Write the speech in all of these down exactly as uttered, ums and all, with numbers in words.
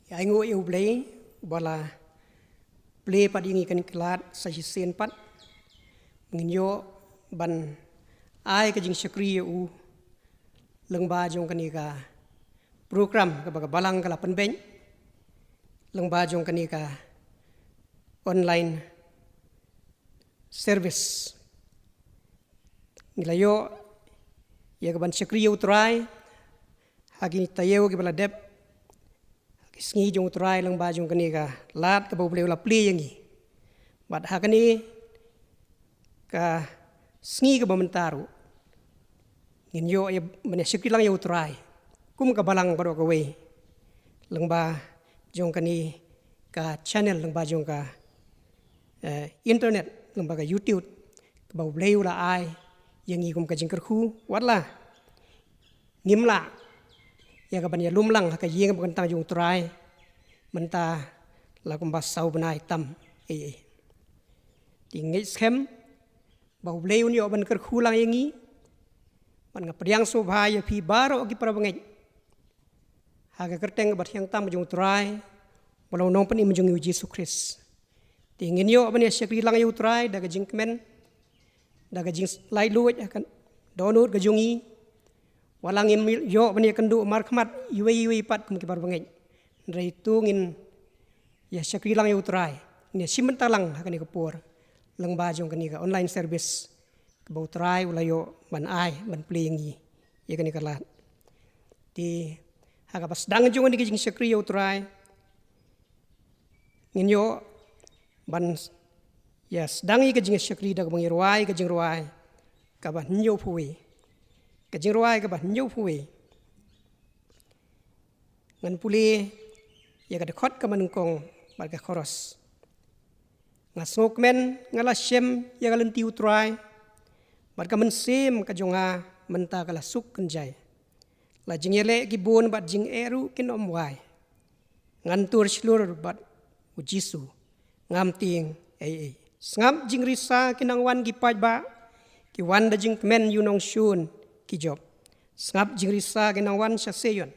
Ai nguh ïa U Blei uba la plie pat ïa ngi kane ka lad sa shisien pat. Ngin ïoh ban ai ka jingshakri ïa u lyngba jong kane ka program kaba ka Balang ka la pynbeit lyngba jong kane ka online service. Ngi la ïoh ïa ka ban shakri ïa U Trai ha kine ki taïew kiba la dep, ha ki sngi jong U Trai lyngba jong kane ka lad kaba U Blei u la plie ïa ngi. Bad ha kane ka sngi kaba mynta ruh ngin ïoh ïa ban ïa shakri lang ïa U Trai kum ka Balang baroh kawei lyngba jong kane ka channel, lyngba jong ka eh, internet, lyngba ka YouTube, kaba U Blei u la ai ïa ngi kum ka jingkyrkhu. Wat la ngim lah ïa ka ban ïalum lang ha ka ïing ba kyntang jong U Trai mynta la kumba saw bnai tam ei ei. Te ngeit skhem ba U Blei un ïoh ban kyrkhu lang ïa ngi. Bad nga pdiang sngewbha ïa phi baroh ki para bangeit ha ka kyrteng kaba thiang tam jong U Trai bad U Nongpynim jong ngi U Jisu Khrist. Te ngin ïoh ban ïa shakri lang ïa U Trai da ka jingkmen, da ka jinglaitluid ha ka dohnud ka jong ngi. Wat la ngim ïoh ban ïa kynduh markhmat iwei iwei pat kum ki para bangeit, hynrei to ngin ïa shakri lang ïa U Trai, ngin ïa shim bynta lang ha kane ka por lyngba jong kane ka online service kaba U Trai u la ïoh ban ai ban plie ïa ngi ïa kane ka lad. Te ha kaba sdang jong kane ka jingshakri ïa U Trai ngin ïoh ban ïa sdang ïa ka jingshakri da kaba ngi rwai ka jingrwai kaba hynñiewphew wei. Ka jingrwai kaba hynñiewphew wei. Ngan pule ïa ka dkhot kaba nyngkong bad ka chorus. Nga sngewkmen, nga la shem ïa ka lynti U Trai, bad ka mynsiem ka jong nga mynta ka la suk kynjai. La jingïaleh ki bun bad jingeh ruh kin ym wai. Ngan tur shlur bad U Jisu, ngam tieng ei ei. Sngap jingrisa ki nang wan ki paidbah, ki wan da jingkmen ïa u nongshun ki jop. Sngap jingrisa ki nang wan sha Sion,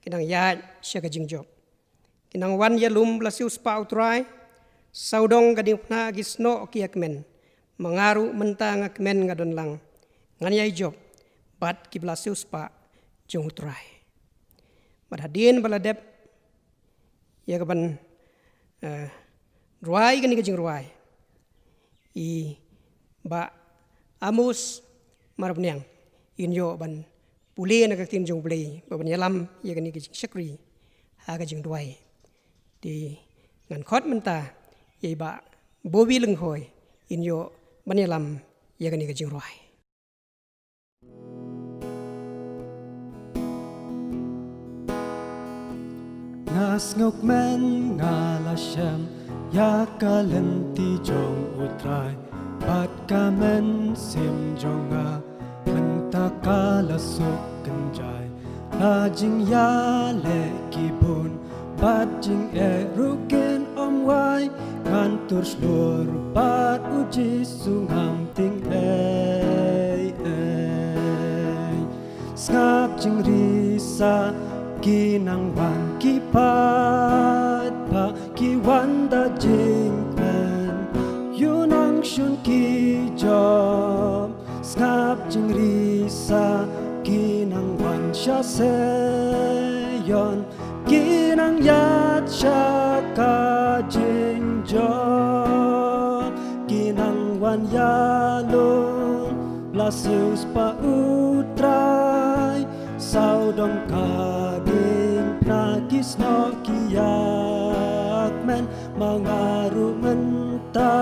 ki nang ïaid sha ka jingjop. Ki nang wan ïalum, bla siewspah U Trai. Sawdong ka diengphna ki snoh ki ïa kmen. Ma nga ruh mynta nga kmen nga don lang, ngan ïai jop bad ki bla siewspah jong U Trai. Bad hadien ba la dep ïa ka ban, eh, rwai kane ka jingrwai, i Bah Amos Marbaniang in ïoh ban pule na ka ktien jong U Blei ba ban ïalam ïa kane ka jingshakri ha ka jingduwai. Te ngan khot mynta ïa i Bah Bobby Lynghoi in ïoh ban ïalam ïa kane ka jingrwai. Nga sngewkmen, nga la shem ïa ka lynti jong U Trai, bad ka mynsiem jong nga mynta ka la suk kynjai. La jingïaleh ki bun bad jingeh ruh kin ym wai. Ngan tur shlur bad U Jisu, ngam tieng ei ei. Sngap jingrisa ki nang wan ki paidbah, ki wan da jingkmen ïa u nongshun ki jop. Sngap jingrisa ki nang wan sha Sion, ki nang ïaid sha ka jingjop. Ki nang wan ïalum, bla siewspah U Trai. Sawdong ka diengphna ki snoh ki ïa kmen. Ma nga ruh mynta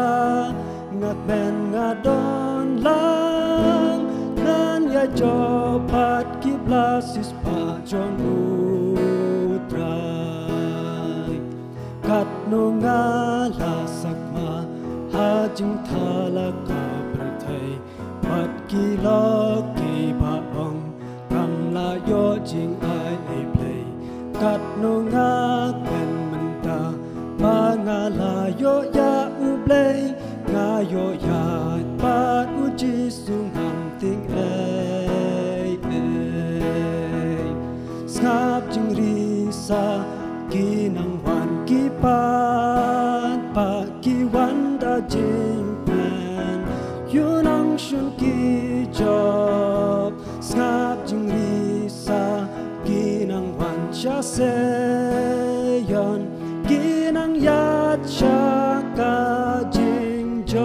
nga kmen nga don lang, ngan ïa jop bad ki bla siewspah jong U Trai. Katno nga la sakma ha jingthala ka pyrthei, bad ki lok kiba ong kam la ïoh jingai ei Blei. Katno nga kmen mynta ba nga la ïoh ïa U Blei. Nga ïoh ïaid bad U Jisu, ngam tieng ei ei. Sngap jingrisa ki nang Sion, ki nang ïaid sha ka jingjop,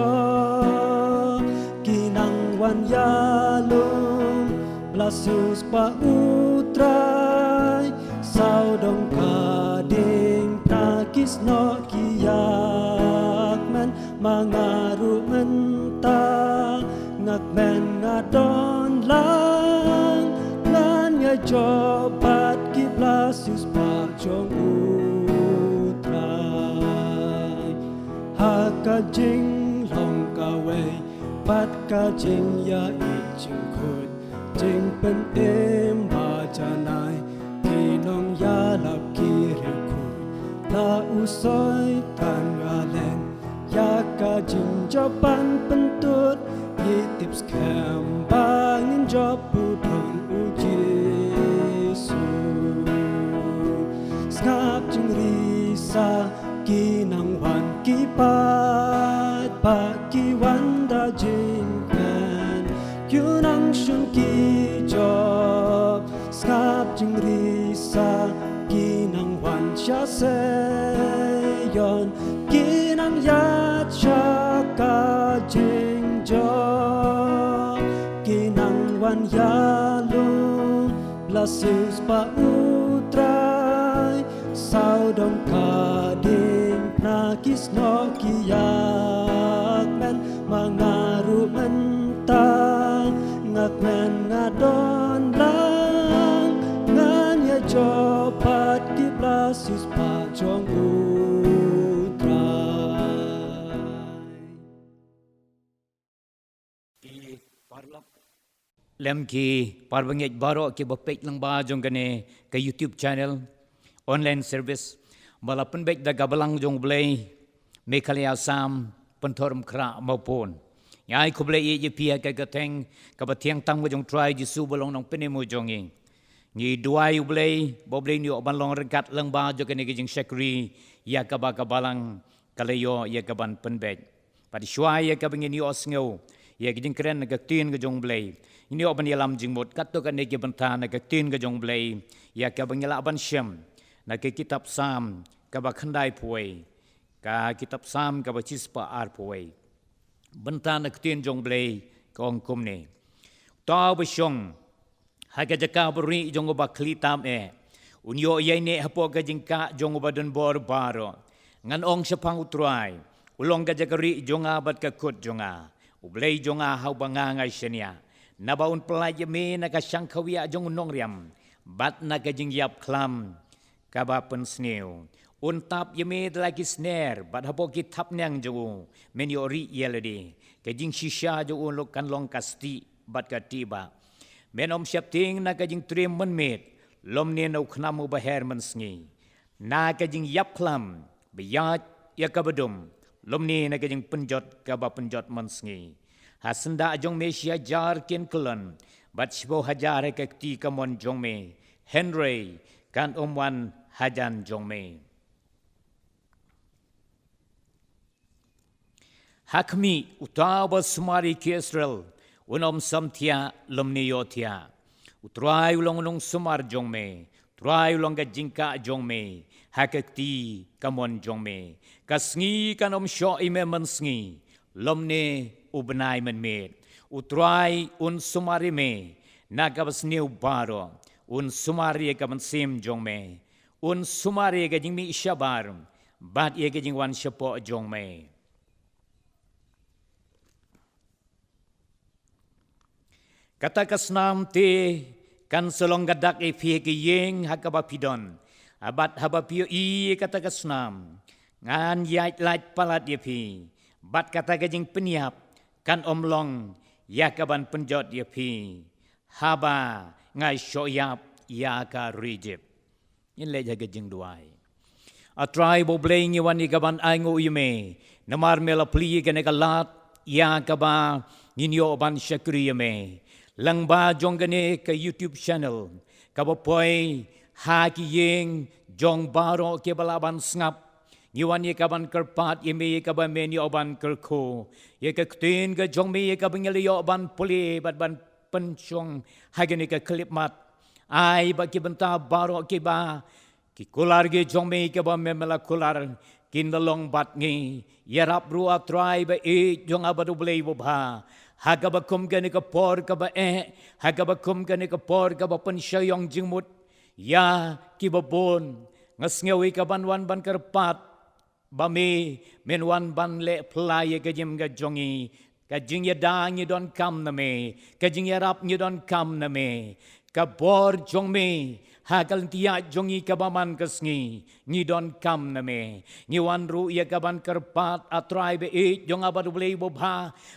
ki nang wan ïalum, Blasius pa U Trai, sawdong ka diengphna ki snoh ki ïakmen, ma nga ruh mynta nga kmen nga don lang, ngan ïajop bad ki Blasius pa jong U Trai. Ha ka jinglong kawei bad ka jingïaid jingkhuid, jingpynim ba janai, ki nongïalap ki riewkhuid, la u Soitan nga leh ïa ka jingjop ban pyntut, ngi tip skhem ba ngin jop u don U Jisu. Sngap jingrisa, ki nang wan ki paidbah, ki wan da jingkmen, ki nang shun ki jop. Sngap jingrisa, ki nang wan sha Sion, ki nang ïaid sha ka jingjop, ki nang wan ïalum, Blasius pa U Trai, sawdong ka diengphna ki snoh ki ïakmen, ma nga ruh mynta nga kmen nga don lang, ngan ïajop bad ki Blasius pa jong U Trai. Ki paralok lem ki parabangeit baroh kiba peit lyngba jong kane ka YouTube channel, online service, ba la pynbeit da ka Balang jong U Blei, Meghalaya Assam, Pynthorumkhrah Mawphone. Ngi ai khublei ïa phi ha ka kyrteng kaba thiang tam ka jong U Trai Jisu ba long Nongpynim jong ngi. Ngi duwai U Blei ba U Blei un ïoh ban long ryngkat lyngba jong kane ka jingshakri ïa kaba ka Balang ka la ïoh ïa ka ban pynbeit. Bad shuwa ïa kaba ngin ïohsngew ïa ka jingkren na ka Ktien ka jong U Blei, ngin ïoh ban ïalam jingmut katto katne ki bynta na ka Ktien ka jong U Blei, ïa kaba ngi lah ban shem na ka kitab Salm kaba khyndaiphew wei, ka kitab Salm kaba shispah arphew wei. Bynta na ka Ktien jong U Blei ka ong kumne: Uta uba shong ha ka jaka barieh jong uba khlieh tam eh, un ïoh ïaineh hapoh ka jingkah jong uba donbor baroh. Ngan ong shaphang U Trai, u long ka jaka rieh jong nga bad ka kut jong nga, U Blei jong nga ha uba nga ngan shaniah. Naba un pyllait ïa me na ka shangkhawiah jong u nongriam, bad na ka jingïapkhlam kaba pynsniew. Un tap ïa me da la ki sner, bad hapoh ki thapniang jong u men ïoh rieh ïa lade. Ka jingshisha jong u kan long ka stieh bad ka tieh bah. Men ym sheptieng na ka jingtriem mynmiet, lymne na u khnam uba her mynsngi. Na ka jingïapkhlam ba ïaid ïa kaba dum, lymne na ka jingpynjot kaba pynjot mynsngi. Ha syndah jong me shi hajar kin kyllon, bad shiphew hajar ha ka kti kamon jong me, hynrei kan ym wan hajan jong me. Ha khmih, uta uba sumar ïa ki Israel un ym samthiah lymne ïohthiah. U Trai u long u nongsumar jong me, U Trai u long ka jingkah jong me ha ka kti kamon jong me. Ka sngi kan ym shoh ïa me mynsngi, lymne u bnai mynmiet. U Trai un sumar ïa me na kaba sniew baroh, un sumar ïa ka mynsiem jong me, un sumar ïa ka jingmih shabar bad ïa ka jingwan shapoh jong me. Kata ka snam te kan sa long ka dak ïa phi ha ka ïing ha kaba phi don. Bad haba phi ïohi ïa kata ka snam, ngan ïaid lait palat ïa phi, bad kata ka jingpynïap kan ym long ïa ka ban pynjot ïa phi, haba nga shoh ïap ïa ka ri Ijipt. Ngin leit ha ka jingduwai. A Trai ba U Blei, ngi wan ïa ka ban ainguh ïa me, namar me la plie ïa kane ka lad ïa kaba ngin ïoh ban shakri ïa me. Lyngba jong kane ka YouTube channel, kaba poi ha ki ïing jong baroh kiba lah ban sngap, ngi wan ïa ka ban kyrpad ïa me ïa kaba men ïoh ban kyrkhu ïa ka ktien ka jong me ïa kaba ngi la ïoh ban pule bad ban pynshong ha kane ka khyllipmat. Ai ba ki bynta baroh kiba Ki kular ki jong me kiba me me la kular kin da long bad ngi. Ïarap ruh, A Trai ba ïeit jong nga bad U Blei uba bha, ha kaba kum kane ka por kaba eh, ha kaba kum kane ka por kaba pynshai ïong jingmut ïa kiba bun. Nga sngew ïa ka ban wan ban kyrpad ba me men wan ban leh pla ïa ka jingim ka jong ngi. Ka jingïada ngi donkam na me, ka jingïarap ngi donkam na me, ka bor jong me ha ka lynti jong ngi kaba man ka sngi ngi donkam na me. Ngi wan ruh ïa ka ban kyrpad, A Trai ba ïeit jong nga bad U Blei uba bha,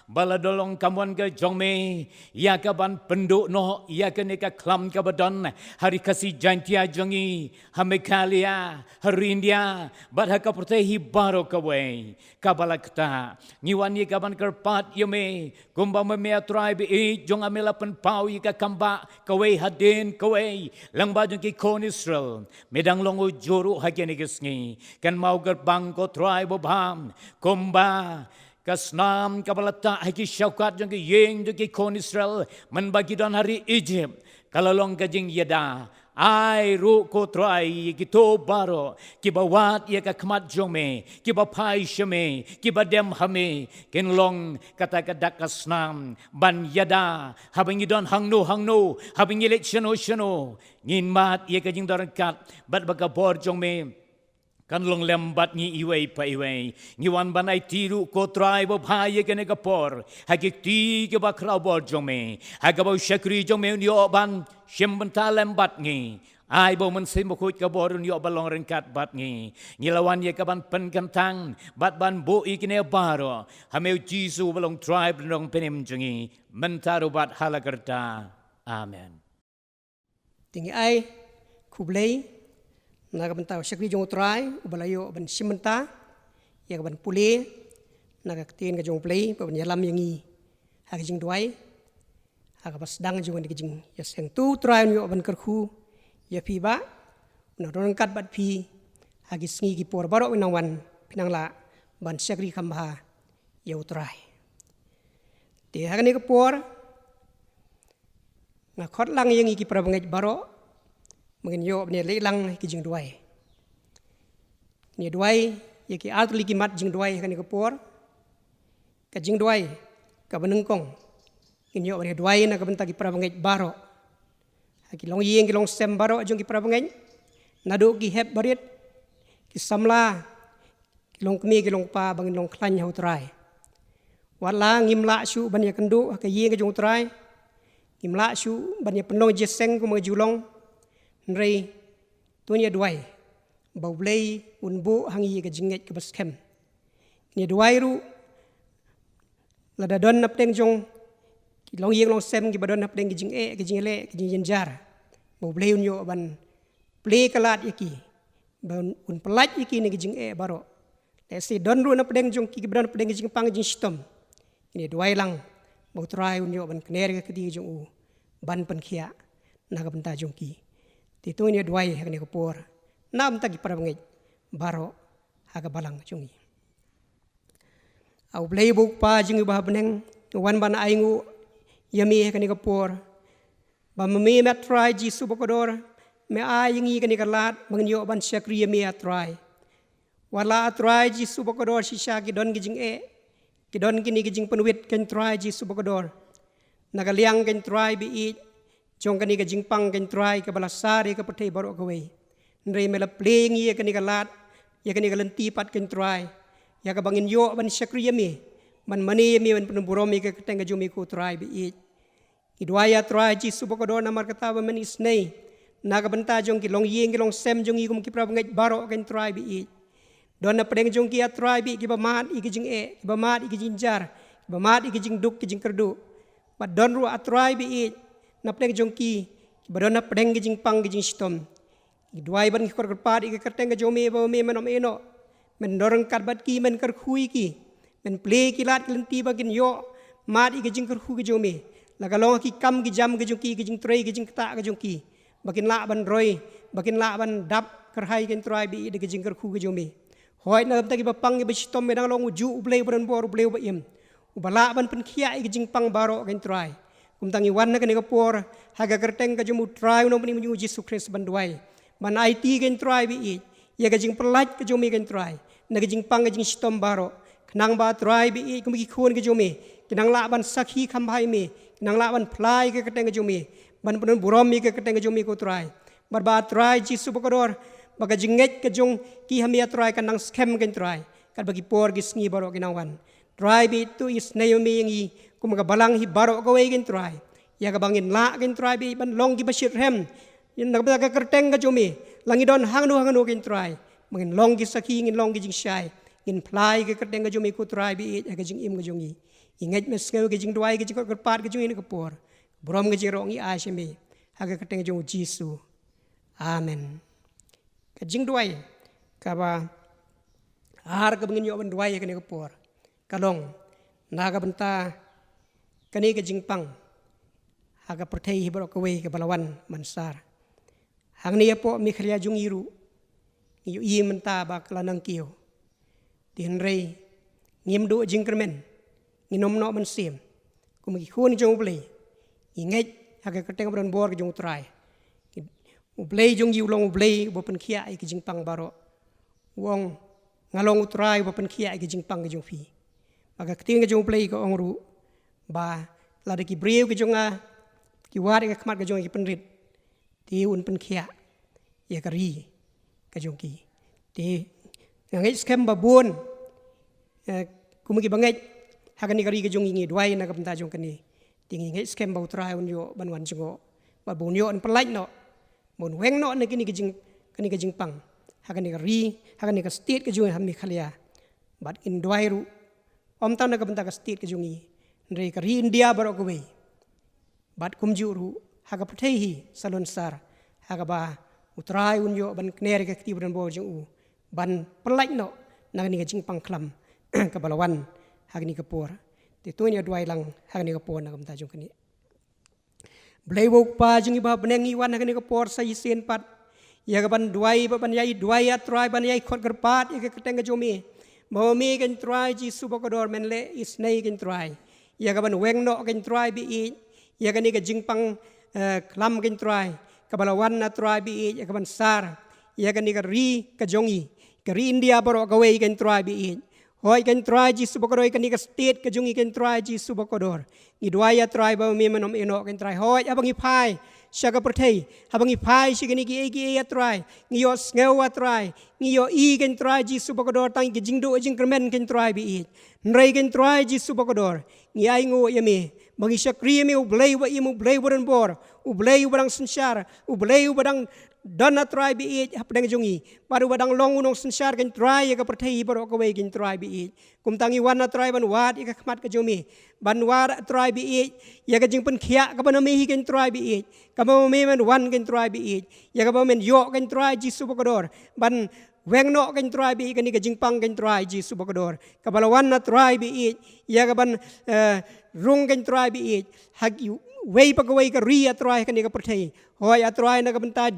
ba lada long ka mon ka jong me ïa ka ban pynduh noh ïa kane ka khlam kaba don ha Ri Khasi Jaiñtia jong ngi, ha Meghalaya, ha ri India bad ha ka pyrthei hi baroh kawei kaba la ktah. Ngi wan ïa ka ban kyrpad ïa me, kumba me, A Trai ba ïeit jong nga, me la pynpaw ïa ka kam ba kawei hadien kawei lyngba jong ki khun Israel. Me dang long ujuh ruh ha kine ki sngi. Kynmaw kyrpang, ko Trai uba bha, kumba ka snam kaba la tah ha ki shawkot jong ki ïing jong ki khun Israel mynba ki don ha ri Egypt, ka la long ka jingïada. Ai ruh, ko Trai, ïa kito baroh kiba wad ïa ka khmat jong me, kiba phai sha me, kiba dem ha me, kin long kata ka dak ka snam ban ïada haba ngi don hangno hangno, haba ngi leit shano shano. Ngin mad ïa ka jingdon ryngkat bad ba ka bor jong me kan long lem bad ngi iwei pa iwei. Ngi wan ban aiti ruh, ko Trai uba bha, ïa kane ka por ha ki kti kiba khraw bor jong me, ha kaba u shakri jong me un ïoh ban shim bynta lem bad ngi. Ai ba u Mynsiem Bakhuid ka bor un ïoh ban long ryngkat bad ngi. Ngi la wan ïa ka ban pynkyntang bad ban buh ïa kine baroh ha me, U Jisu uba long Trai bad Nongpynim jong ngi, mynta ruh bad ha la karta. Amen. Te ngi ai khublei na ka bynta u shakri jong u Trai uba la ïoh ban shim bynta ïa ka ban pule na ka ktien ka jong U Blei, ba ban ïalam ïa ngi ha ka jingduwai ha kaba sdang jong kane ka jingïaseng. To u Trai un ïoh ban kyrkhu ïa phi, ba un nang don ryngkat bad phi ha ki sngi ki por baroh ki nang wan, phi nang lah ban shakri kham bha ïa u Trai. Te ha kane ka por nga khot lang ïa ngi ki para bangeit baroh ba ngin ïoh ban ïaleh lang ki jingduwai. Ngin ïaduwai ïa ki artylli ki mat jingduwai ha kane ka por. Ka jingduwai kaba nyngkong, ngin ïoh ban ïaduwai na ka bynta ki para bangeit baroh, ha ki longïing ki longsem baroh jong ki para bangeit, naduh ki hep barit, ki samla, ki longkmie ki longkpa, ba ngin long khlaiñ ha u Trai. Wat la ngim lah shuh ban ïakynduh ha ka ïing ka jong u Trai, ngim lah shuh ban ïapynlong jingïaseng kum ka ju long, hynrei to ngin ïaduwai ba U Blei un buh ha ngi ïa ka jingngeit kaba skhem. Ngin ïaduwai ruh lada don na pdeng jong ki longïing longsem kiba don na pdeng ki jingeh, ki jingleh, ki jingjynjar, ba U Blei un ïoh ban plie ka lad ïa ki, ba un, un pyllait ïa ki na ki jingeh baroh. Lehse don ruh na pdeng jong ki kiba don na pdeng ki jingpang jingshitom, ngin ïaduwai lang ba u Trai un ïoh ban kner ïa ka kti jong u ban pynkhiah na ka bynta jong ki. Te to ngin ïaduwai ha kane ka por na ka bynta ki para bangeit baroh ha ka balang jong ngi. A U Blei uba u Kpa jong ngi uba ha bneng, nga wan ban ainguh ïa me ha kane ka por ba ma me, ma Trai Jisu bakordor, me ai ïa ngi kane ka lad ba ngin ïoh ban shakri ïa me, A Trai. Wat la, A Trai Jisu bakordor, shisha ki don ki jingeh, ki don kine ki jingpynwit, ko Trai Jisu bakordor, na ka liang, ko Trai ba ïeit, jong kane ka jingpang, ko Trai, kaba la sar ïa ka pyrthei baroh kawei. Hynrei me la plie ïa ngi ïa kane ka lad, ïa kane ka lynti pat, ko Trai, ïa kaba ngin ïoh ban shakri ïa me, ban mane ïa me, ban pynburom ïa ka kyrteng ka jong me, ko Trai ba ïeit. Ngi duwai, A Trai Jisu bakordor, namar kata ba mynne isynei, na ka bynta jong ki longïing ki longsem jong ngi kum ki para bangeit baroh, ko Trai ba ïeit. Don na pdeng jong ki, A Trai ba ïeit, kiba mad ïa ki jingeh, kiba mad ïa ki jingjynjar, kiba mad ïa ki jingduk ki jingkyrduh. Bad don ruh, A Trai ba ïeit, na pdeng jong ki kiba don na pdeng ki jingpang ki jingshitom. Ngi duwai bad ngi khot kyrpad ïa ka kyrteng ka jong me, ba me, men ym ïehnoh, men don ryngkat bad ki, men kyrkhu ïa ki, men plie ïa ki lad ki lynti ba kin ïoh mad ïa ka jingkyrkhu ka jong me, la ka long ha ki kam ki jam ka jong ki, ka jingtrei ka jingktah ka jong ki, ba kin lah ban roi, ba kin lah ban dap kyrhai, ko Trai ba ïeit, da ka jingkyrkhu ka jong me. Hooid, na ka bynta kiba pang kiba shitom, me dang long ujuh U Blei uba don bor, U Blei uba im, uba lah ban pynkhiah ïa ki jingpang baroh, ko Trai. Kumta ngi wan ha kane ka por ha ka kyrteng ka jong U Trai, U Nongpynim jong ngi U Jisu Khrist ban duwai Ban aiti, ko Trai ba ïeit, ïa ka jingpyllait ka jong me, ko Trai, na ka jingpang ka jingshitom baroh. Khnang ba, Trai ba ïeit, kum ki khun ka jong me kin nang lah ban sakhi kham bha ïa me, kin nang lah ban phla ïa ka kyrteng ka jong me, ban pynburom ïa ka kyrteng ka jong me, ko Trai. Bad ba, Trai Jisu bakordor, ba ka jingngeit ka jong ki ha me, Trai, kan nang skhem, ko Trai, katba ki por ki sngi baroh ki nang wan. Trai ba ïeit, to isynei ma me ïa ngi kum ka balang hi baroh kawei, ko Trai, ïa kaba ngin lah, ko Trai ba ïeit, ban long kiba shitrhem na ka bynta ka kyrteng ka jong me. La ngi don hangno hangno, ko Trai, ba ngin long ki sakhi, ngin long ki jingshai, ngin phla ïa ka kyrteng ka jong me, ko Trai ba ïeit, ha ka jingim ka jong ngi. Ngi ngeit, me sngew ka jingduwai, ka jingkhot kyrpad ka jong ngi ha kane ka por. Burom ka jong ngi ngi ai sha me, ha ka kyrteng ka jong u Jisu. Amen. Ka jingduwai kaba ar kaba ngin ïoh ban duwai ha kane ka por ka long na ka bynta kane ka jingpang ha ka pyrthei hi baroh kawei kaba la wan ban sar. Hangne hapoh Meghalaya jong ngi ruh, ngi ïohi mynta ba ka la nang kiew. Te hynrei ngim duh jingkyrmen, ngim nym noh mynsiem. Kum ki khun jong U Blei, ngi ngeit ha ka kyrteng ba don bor ka jong U Trai. U Blei jong ngi u long U Blei uba pynkhiah ïa ki jingpang baroh. U ong, nga long U Trai uba pynkhiah ïa ki jingpang ka jong phi. Bad ka ktien ka jong U Blei ka ong ruh ba lada ki briew ki jong nga ki wad ïa ka khmat ka jong nga, ki pynrit, te un pynkhiah ïa ka ri ka jong ki. Te nga ngeit skhem ba bun, eh, kum kiba ngeit ha kane ka ri ka jong ngi, ngi duwai na ka bynta jong kane. Te ngi ngeit skhem ba U Trai un ïoh ban wan jngoh, bad ba un ïoh ban pyllait noh, ba un weng noh na kane ka jing, kane ka jingpang ha kane ka ri, ha kane ka state ka jong ngi ha Meghalaya. Bad ngin duwai ruh ym tang na ka bynta ka state ka jong ngi, hynrei ka ri India baroh kawei. Bad kumjuh ruh ha ka pyrthei hi salonsar, ha kaba U Trai un ïoh ban kner ïa ka kti ba don bor jong u, ban pyllait noh na kane ka jingpang khlam kaba la wan ha kane ka por. Te to ngin ïa duwai lang ha kane ka por na ka bynta jong kane. Blei U Kpa jong ngi ba ha bneng, ngi wan ha kane ka por sa shisien pat ïa ka ban duwai, ba ban ïai duwai, A Trai, ban ïai khot kyrpad ïa ka kyrteng ka jong me. Ba ma me, ko Trai Jisu bakordor, men leh isynei, ko Trai, ïa ka ban weng noh, ko Trai ba ïeit, ïa kane ka jingpang, eh, khlam, ko Trai, kaba la wan, A Trai ba ïeit, ïa ka ban sar ïa kane ka ri ka jong ngi, ka ri India baroh kawei, ko Trai ba ïeit. Hooid, ko Trai Jisu bakordor, kane ka state ka jong ngi, ko Trai Jisu bakordor, ngi duwai, A Trai, ba ma me men nym ïeh noh, ko Trai. Hooid, haba ngi phai sha ka pyrthei, haba ngi phai sha kine kiei kiei, A Trai, ngi ïohsngew, A Trai, ngi ïohi, ko Trai Jisu bakordor, tang ki jingduh jingkyrmen, ko Trai ba ïeit. Hynrei, ko Trai Jisu bakordor, ngi ainguh ïa me ba ngi shakri ïa me, U Blei uba im, U Blei uba don bor, U Blei uba dang synshar, U Blei uba dang don, A Trai ba ïeit, ha pdeng jong ngi, bad uba dang long u nongsynshar, ko Trai, ïa ka pyrthei hi baroh kawei, ko Trai ba ïeit. Kumta ngi wan, A Trai, ban wad ïa ka khmat ka jong me, ban wad, A Trai ba ïeit, ïa ka jingpynkhiah kaba na me hi, ko Trai ba ïeit, kaba ma me men wan, ko Trai ba ïeit, ïa kaba men ïoh, ko Trai Jisu bakordor, ban weng noh, ko Trai ba ïeit, kane ka jingpang, ko Trai Jisu bakordor, kaba la wan, A Trai ba ïeit, ïa ka ban, eh, rung, ko Trai ba ïeit, ha kiwei pa kawei ka ri, A Trai, kane ka pyrthei. Hooid, A Trai, na ka bynta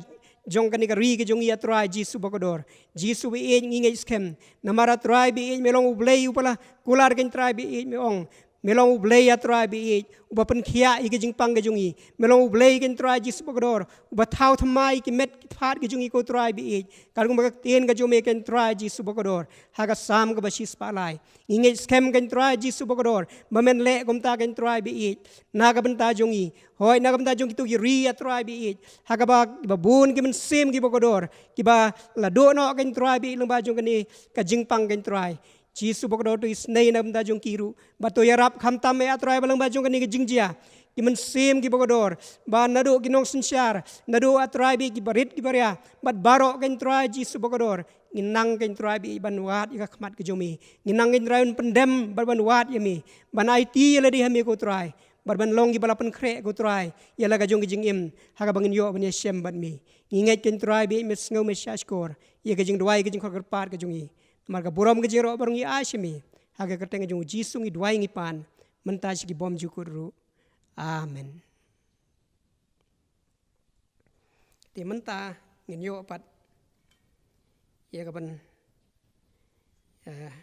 jong kane ka ri ka jong ngi, A Trai Jisu bakordor, Jisu ba ïeit, ngi ngeit skhem, namar, A Trai ba ïeit, me long U Blei uba la kular, ko Trai ba ïeit, me ong, me long U Blei, A Trai ba ïeit, uba pynkhiah ïa ka jingpang ka jong ngi. Me long U Blei, ko Trai Jisu bakordor, uba thaw thymmai ki met ki phad ka jong ngi, ko Trai ba ïeit, katkum ka ktien ka jong me, ko Trai Jisu bakordor, ha ka Salm kaba shispah lai. Ngi ngeit skhem, ko Trai Jisu bakordor, ba men leh kumta, ko Trai ba ïeit, na ka bynta jong ngi. Hooid, na ka bynta jong kito ki ri, A Trai ba ïeit, ha kaba kiba bun ki mynsiem kiba kordor, kiba la duh noh, ko Trai ba ïeit, lyngba jong kane ka jingpang, ko Trai Jisu bakordor, to isynei na ka bynta jong ki ruh, bad to ïarap khamtam, A Trai, ba lyngba jong kane ka jingjia, ki mynsiem kiba kordor, ba naduh ki nongsynshar, naduh, A Trai ba ïeit, kiba rit kiba ria, bad baroh, ko Trai Jisu bakordor, ngin nang, ko Trai ba ïeit, ban wad ïa ka khmat ka jong me. Ngin nang, ko Trai, ban pyndem bad ban wad ïa me, ban aiti ïa lade ha me, ko Trai, bad ban long kiba la pynkhreh, ko Trai, ïa la ka jong ka jingim, ha kaba ngin ïoh ban ïashem bad me. Ngi ngeit, ko Trai ba ïeit, me sngew, me shahshkor ïa ka jingduwai, ka jingkhot kyrpad ka jong ngi. Namar ka burom, ka jingïaroh baroh ngi ai sha me, ha ka kyrteng ka jong u Jisu ngi duwai, ngi pan, mynta sha ki bymjukut ruh. Amen. Te mynta ngin ïoh pat ïa ka ban, eh,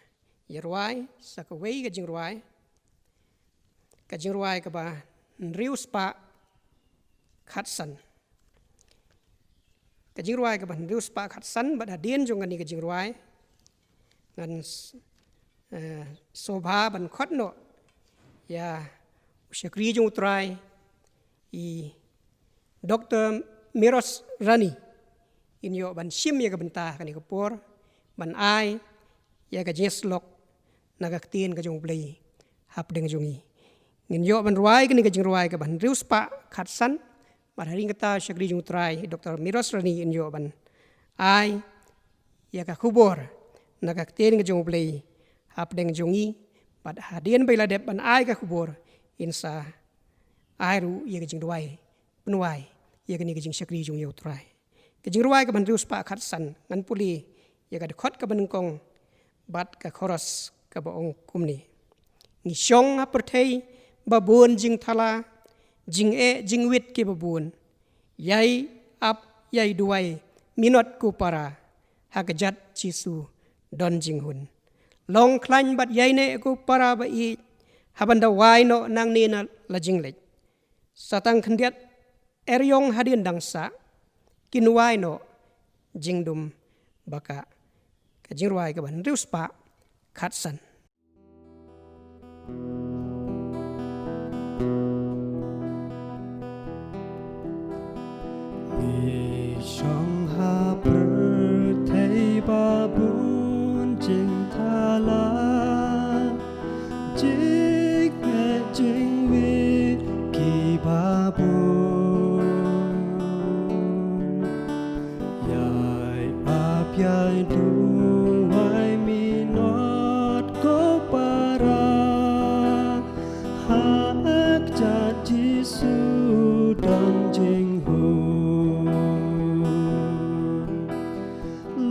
ïa rwai sa kawei ka jingrwai, ka jingrwai kaba hynriew spah khatsan. Ka jingrwai kaba hynriew spah khatsan, bad hadien jong kane ka jingrwai ngan s-, eh, sngewbha ban khot noh ïa u shakri jong U Trai, i Doktor Miros Rani, in ïoh ban shim ïa ka bynta kane ka por, ban ai ïa ka jingïasyllok na ka ktien ka jong U Blei hapdeng jong ngi. Ngin ïoh ban rwai kane ka jingrwai kaba hynriew spah khatsan, bad ha ring kata u shakri jong U Trai, Doktor Miros Rani, in ïoh ban ai ïa ka khubor na ka ktien ka jong U Blei hapdeng jong ngi, bad hadien ba i la dep ban ai ka khubor, in sa ai ruh ïa ka jingrwai pynwai ïa kane ka jingshakri jong ïa U Trai. Ka jingrwai kaba hynriew spah khatsan, ngan pule ïa ka dkhot kaba nyngkong bad ka chorus kaba ong kumne: Ngi shong ha pyrthei ba bun jingthala, jingeh jingwit kiba bun. Ïai ap ïai duwai minot ko para, ha kjat Jisu don jinghun. Long khlaiñ bad ïaineh ko para ba ïeit, haba ynda wai noh nangne na la jingleit. Sa tang khyndiat eriong hadien dang sah, kin wai noh jingdum ba kah. Ka jingrwai kaba hynriew spah khatsan. Ngi shong ha pyrthei ba bun jingthala, jingeh jingwit kiba bun. Ïai ap ïai duwai minot ko para, ha kjat Jisu don jinghun.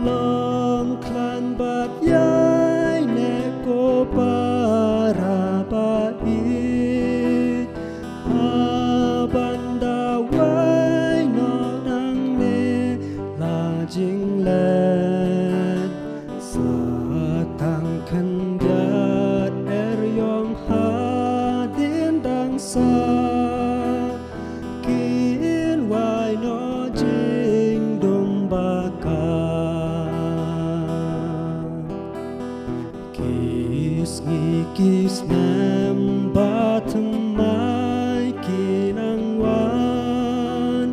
Long khlaiñ bad ïaineh ko para ba ïeit, haba ynda wai noh nangne la jingleit. Sa tang khyndiat eriong hadien dang sah, kin wai noh jingdum ba kah. Ki sngi ki snem ba thymmai ki nang wan,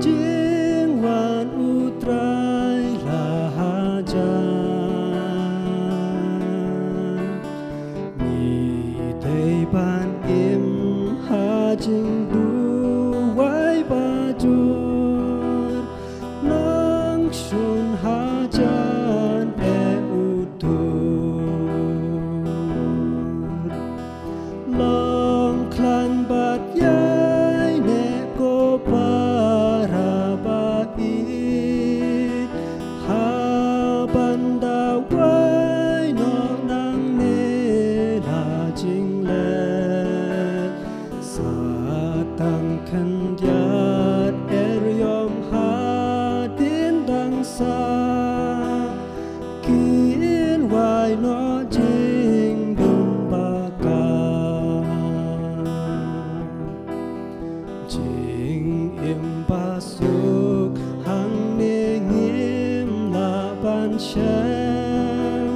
jingwan U Trai la hajan. Ngi dei ban im ha jingduwai bajur, nang shun hajan eh utur. Long khlaiñ bad ïaineh ko para ba ïeit, haba ynda wai noh nangne la jingleit. Sa tang khyndiat eriong hadien dang sah, kin wai noh jingdum ba kah. Jingim ba suk hangne ngim lah ban shem,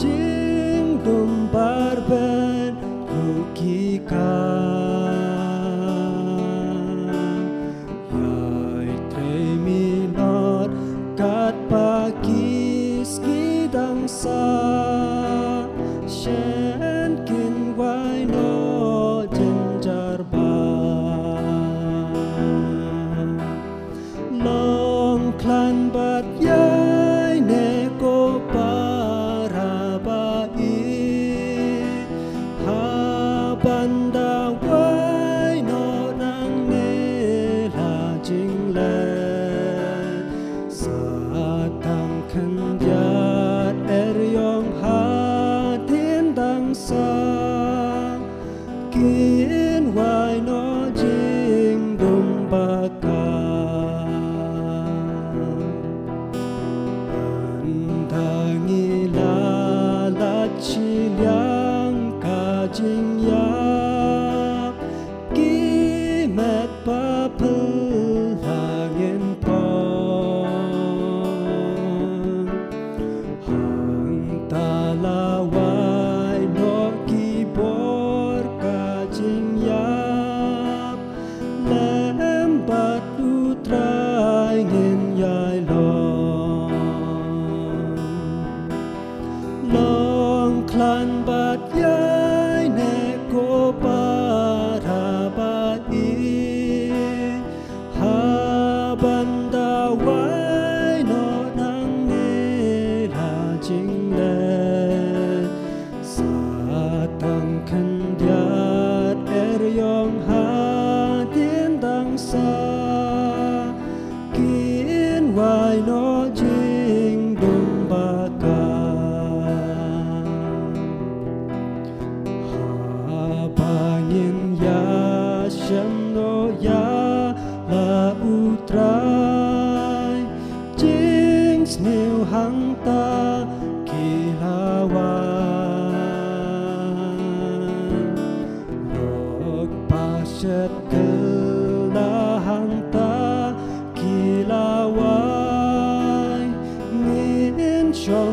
jingdum barbeit ruh ki kah. Ïai trei minot katba ki sngi dang sah, shen kin wai noh jynjar ba. Long khlaiñ bad ïaineh ko para ba ïeit, haba ynda wai noh nangne la jingleit. Sa tang khyndiat eriong hadien dang sah, kin wai noh jingdum ba kah.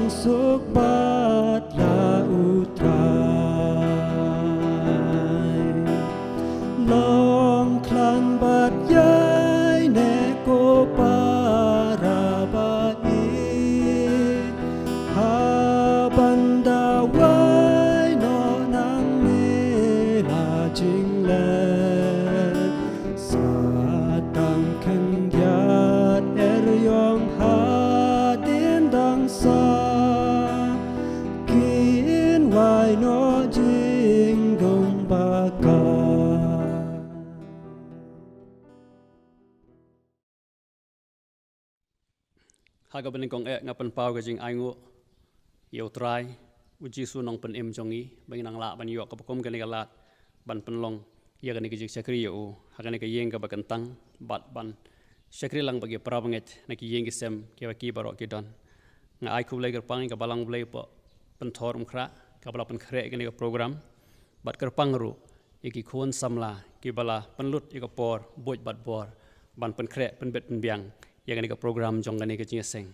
Suk bad la U Trai. Long khlaiñ bad ïaineh ko para ba ïeit. Haba nda wai noh nangne la jingleh. Sa tang khyndiat er ïong hadien dang sah. Kin wai noh jingdum ba ka. Ha kaba nyngkong eh nga pynpaw ka jingainguh ïa U Trai, U Jisu Nongpynim jong ngi, ba ngin nang lah ban ïoh kaba kum kane ka lad ban pynlong ïa kane ka jingshakri ïa U ha kane ka ïing kaba kyntang, bad ban shakri lang bad ki para bangeit na ki ïing ki sem kiba ki baroh ki don. Nga ai khublei kyrpang ïa ka Balang Blei Pynthor Umkhrah kaba la pynkhreh ïa kane ka program, bad kyrpang ruh ïa ki khun samla kiba la pynlut ïa ka por buit bad bor ban pynkhreh pynbit pynbiang ïa kane ka program jong kane ka jingïaseng.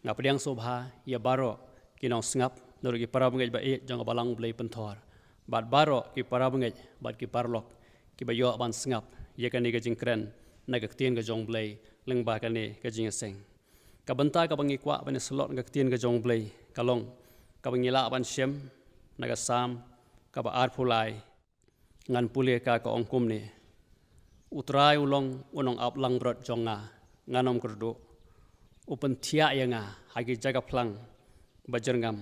Nga pdiang sngewbha ïa baroh ki nongsngap, naduh ki para bangeit ba ïeit jong ka Balang Blei Pynthor, bad baroh ki para bangeit bad ki paralok kiba ïoh ban sngap ïa kane ka jingkren na ka ktien ka jong U Blei lyngba kane ka jingïaseng. Ka bynta kaba ngi kwah ban ïasyllok na ka ktien ka jong U Blei ka long kaba ngi lah ban shem na ka Salm kaba arphew lai. Ngan pule ka, ka ong kumne: U Trai u long u nongap langbrot jong nga, ngan ym kyrduh. U pynthiah ïa nga ha ki jaka phlang ba jyrngam,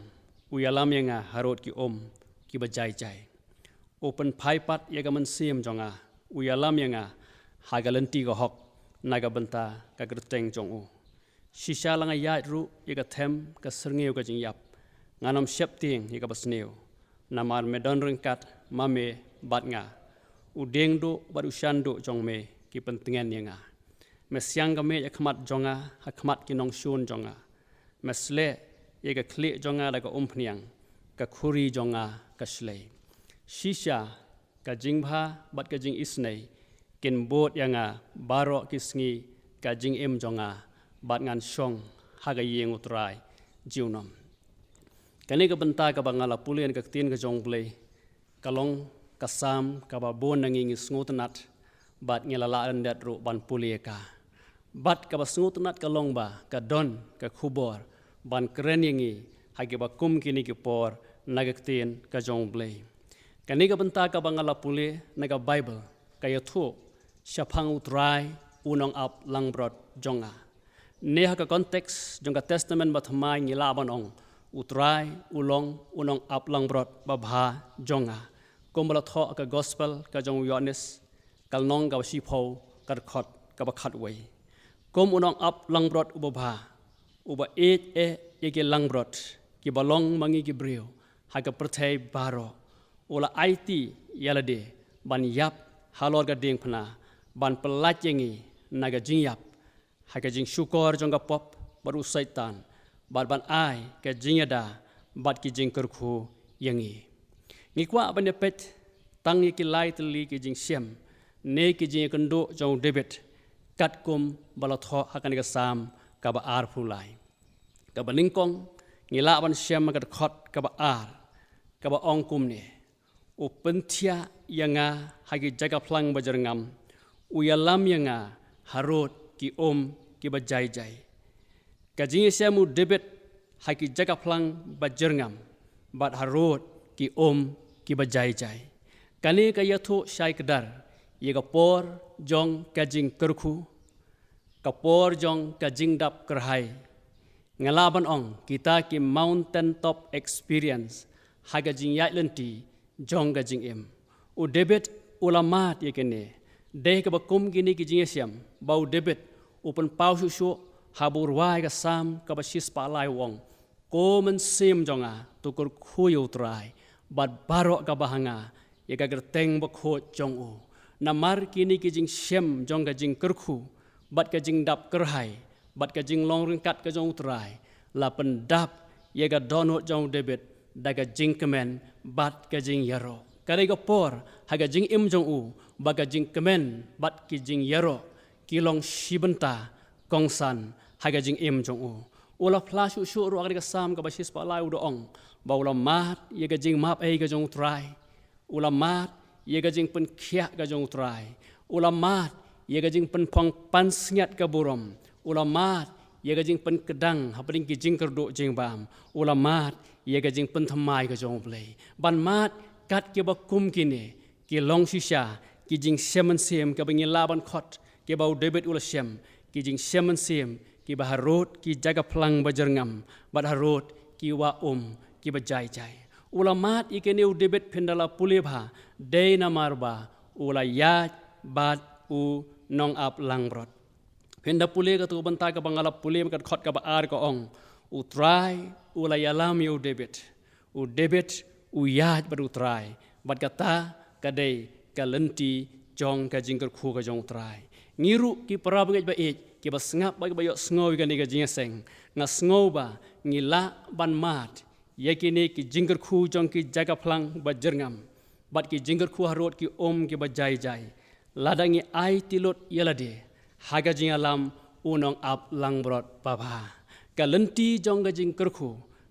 u ïalam ïa nga harud ki um kiba jai jai. U pynphai pat ïa ka mynsiem jong nga, u ïalam ïa nga ha ka lynti ka hok na ka bynta ka kyrteng jong u. Shisha la nga ïaid ruh ïa ka them ka syrngiew ka jingïap, ngan ym sheptieng ïa kaba sniew, namar me don ryngkat ma me bad nga. U dieng duh bad u shan duh jong me ki pyntngen ïa nga. Me siang ka miej ha khmat jong nga, ha khmat ki nongshun jong nga. Me sleh ïa ka khlieh jong nga da ka umphniang, ka khuri jong nga ka shlei. Shisha ka jingbha bad ka jingisynei kin bud ïa nga baroh ki sngi ka jingim jong nga, bad ngan shong ha ka ïing U Trai junom. Kane ka bynta kaba nga la pule na ka ktien ka jong U Blei ka long ka Salm kaba bun na ngi ngi sngewtynnat bad ngi la lah lyndet ruh ban pule ïa ka. Bad kaba sngewtynnat ka long ba ka don ka khubor ban kren ïa ngi ha kiba kum kine ki por na ka ktien ka jong U Blei. Kane ka bynta kaba nga la pule na ka Baibl ka ïathuh shaphang U Trai u nongap langbrot jong nga. Ne ha ka konteks jong ka Testament Bathymmai ngi lah ban ong U Trai u long u nongap langbrot babha jong nga. Kumba la thoh ha ka Gospel ka jong u Ïoannis, ka lynnong kaba shiphew, ka dkhot kaba khatwei. Kum u nongap langbrot uba bha, uba ïeit eh ïa ki langbrot kiba long ma ngi ki briew ha ka pyrthei baroh, u la aiti ïa lade ban ïap halor ka diengphna, ban pyllait ïa ngi na ka jingïap ha ka jingshukor jong ka pop bad u Soitan, bad ban ai ka jingïada bad ki jingkyrkhu ïa ngi. Ngi kwah ban ïa peit tang ïa ki lai tylli ki jingshem ne ki jingïakynduh jong u David, katkum ba la thoh ha kane ka Salm kaba arphew lai. Kaba nyngkong ngi lah ban shem ha ka dkhot kaba ar, kaba ong kumne: U pynthiah ïa nga ha ki jaka phlang ba jyrngam, u ïalam ïa nga harud ki um kiba jai jai. Ka jingïashem u David ha ki jaka phlang ba jyrngam bad harud ki um kiba jai jai. Kane ka ïathuh shai kdar ïa ka por jong ka jingkyrkhu, ka por jong ka jingdap kyrhai. Nga lah ban ong kita ki mountain top experience ha ka jingïaid lynti jong ka jingim. U David u la mad ïa kine. Dei kaba kum kine ki jingïashem ba u David u pynpaw shuh shuh haba u rwai ka Salm kaba shispah lai, u ong: Ko mynsiem jong nga, to kyrkhu ïa u Trai, bad baroh kaba ha nga, ïa ka kyrteng bakhuid jong u. Namar kine ki jingshem jong ka jingkyrkhu bad ka jingdap kyrhai bad ka jinglong ryngkat ka jong u Trai la pyndap ïa ka dohnud jong u David da ka jingkmen bad ka jingïaroh. Ka dei ka por ha ka jingim jong u ba ka jingkmen bad ka jingïaroh ki long shi bynta kongsan ha ka jingim jong u. U la phla shuh shuh ruh ha kane ka Salm kaba shispah lai, u da ong ba u la mad ïa ka jingmap ei ka jong U Trai. U la mad ïa ka jingpynkhiah ka jong U Trai. U la mad ïa ka jingpynphong pansngiat ka burom. U la mad ïa ka jingpynkdang hapdeng ki jingkyrduh jingbam. U la mad ïa ka jingpynthymmai ka jong U Blei. Ban mad kat kiba kum kine, ki long shisha ki jingshem mynsiem kiba ngi lah ban khot, kiba u David u la shem, ki jingshem mynsiem kiba harud ki jaka phlang ba jyrngam bad harud ki wah um kiba jai jai. U la mad ïa kine u David, phin da la pule bha, dei namar ba u la ïaid bad u nongap langbrot. Phin da pule katto ka bynta kaba nga la pule, ka dkhot kaba ar ka ong, U Trai u la ïalam ïa u David. U David u ïaid bad U Trai, bad kata ka dei ka lynti jong ka jingkyrkhu ka jong U Trai. Ngi ruh ki para bangeit ba ïeit, kiba sngap bad kiba ïohsngew ïa kane ka jingïaseng, nga sngew ba ngi lah ban mad ïa kine ki jingkyrkhu jong ki jaka phlang ba jyrngam bad ki jingkyrkhu harud ki um kiba jai jai, lada ngi aiti lut ïa lade ha ka jingïalam u nongap langbrot babha. Ka lynti jong ka jingkyrkhu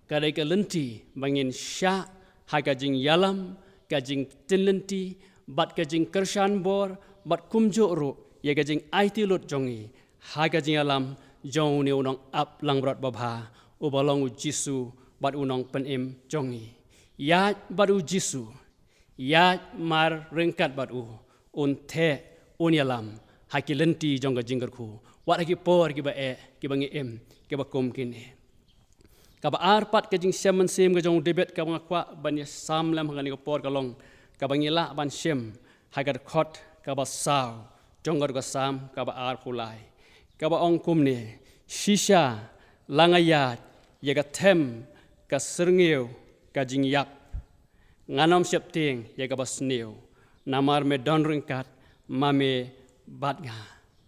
ka dei ka lynti ba ngin shah ha ka jingïalam, ka jingktien lynti bad ka jingkyrshan bor, bad kumjuh ruh ïa ka jingaiti lut jong ngi ha ka jingïalam jong une u nongap langbrot babha, uba long U Jisu bad u Nongpynim jong ngi. Ïaid bad U Jisu, ïaid mar ryngkat bad u, un theh, un ïalam ha ki lynti jong ka jingkyrkhu, wat ha ki por kiba eh, kiba ngi im, kiba kum kine. Kaba ar pat ka jingshem mynsiem ka jong u David kaba nga kwah ban ïa sam lem ha kane ka por ka long kaba ngi lah ban shem ha ka dkhot kaba saw jong ka Salm kaba arphew lai, kaba ong kumne: Shisha la nga ïaid ïa ka them ka syrngiew ka jingïap, ngan ym sheptieng ïa kaba sniew, namar me don ryngkat ma me bad nga.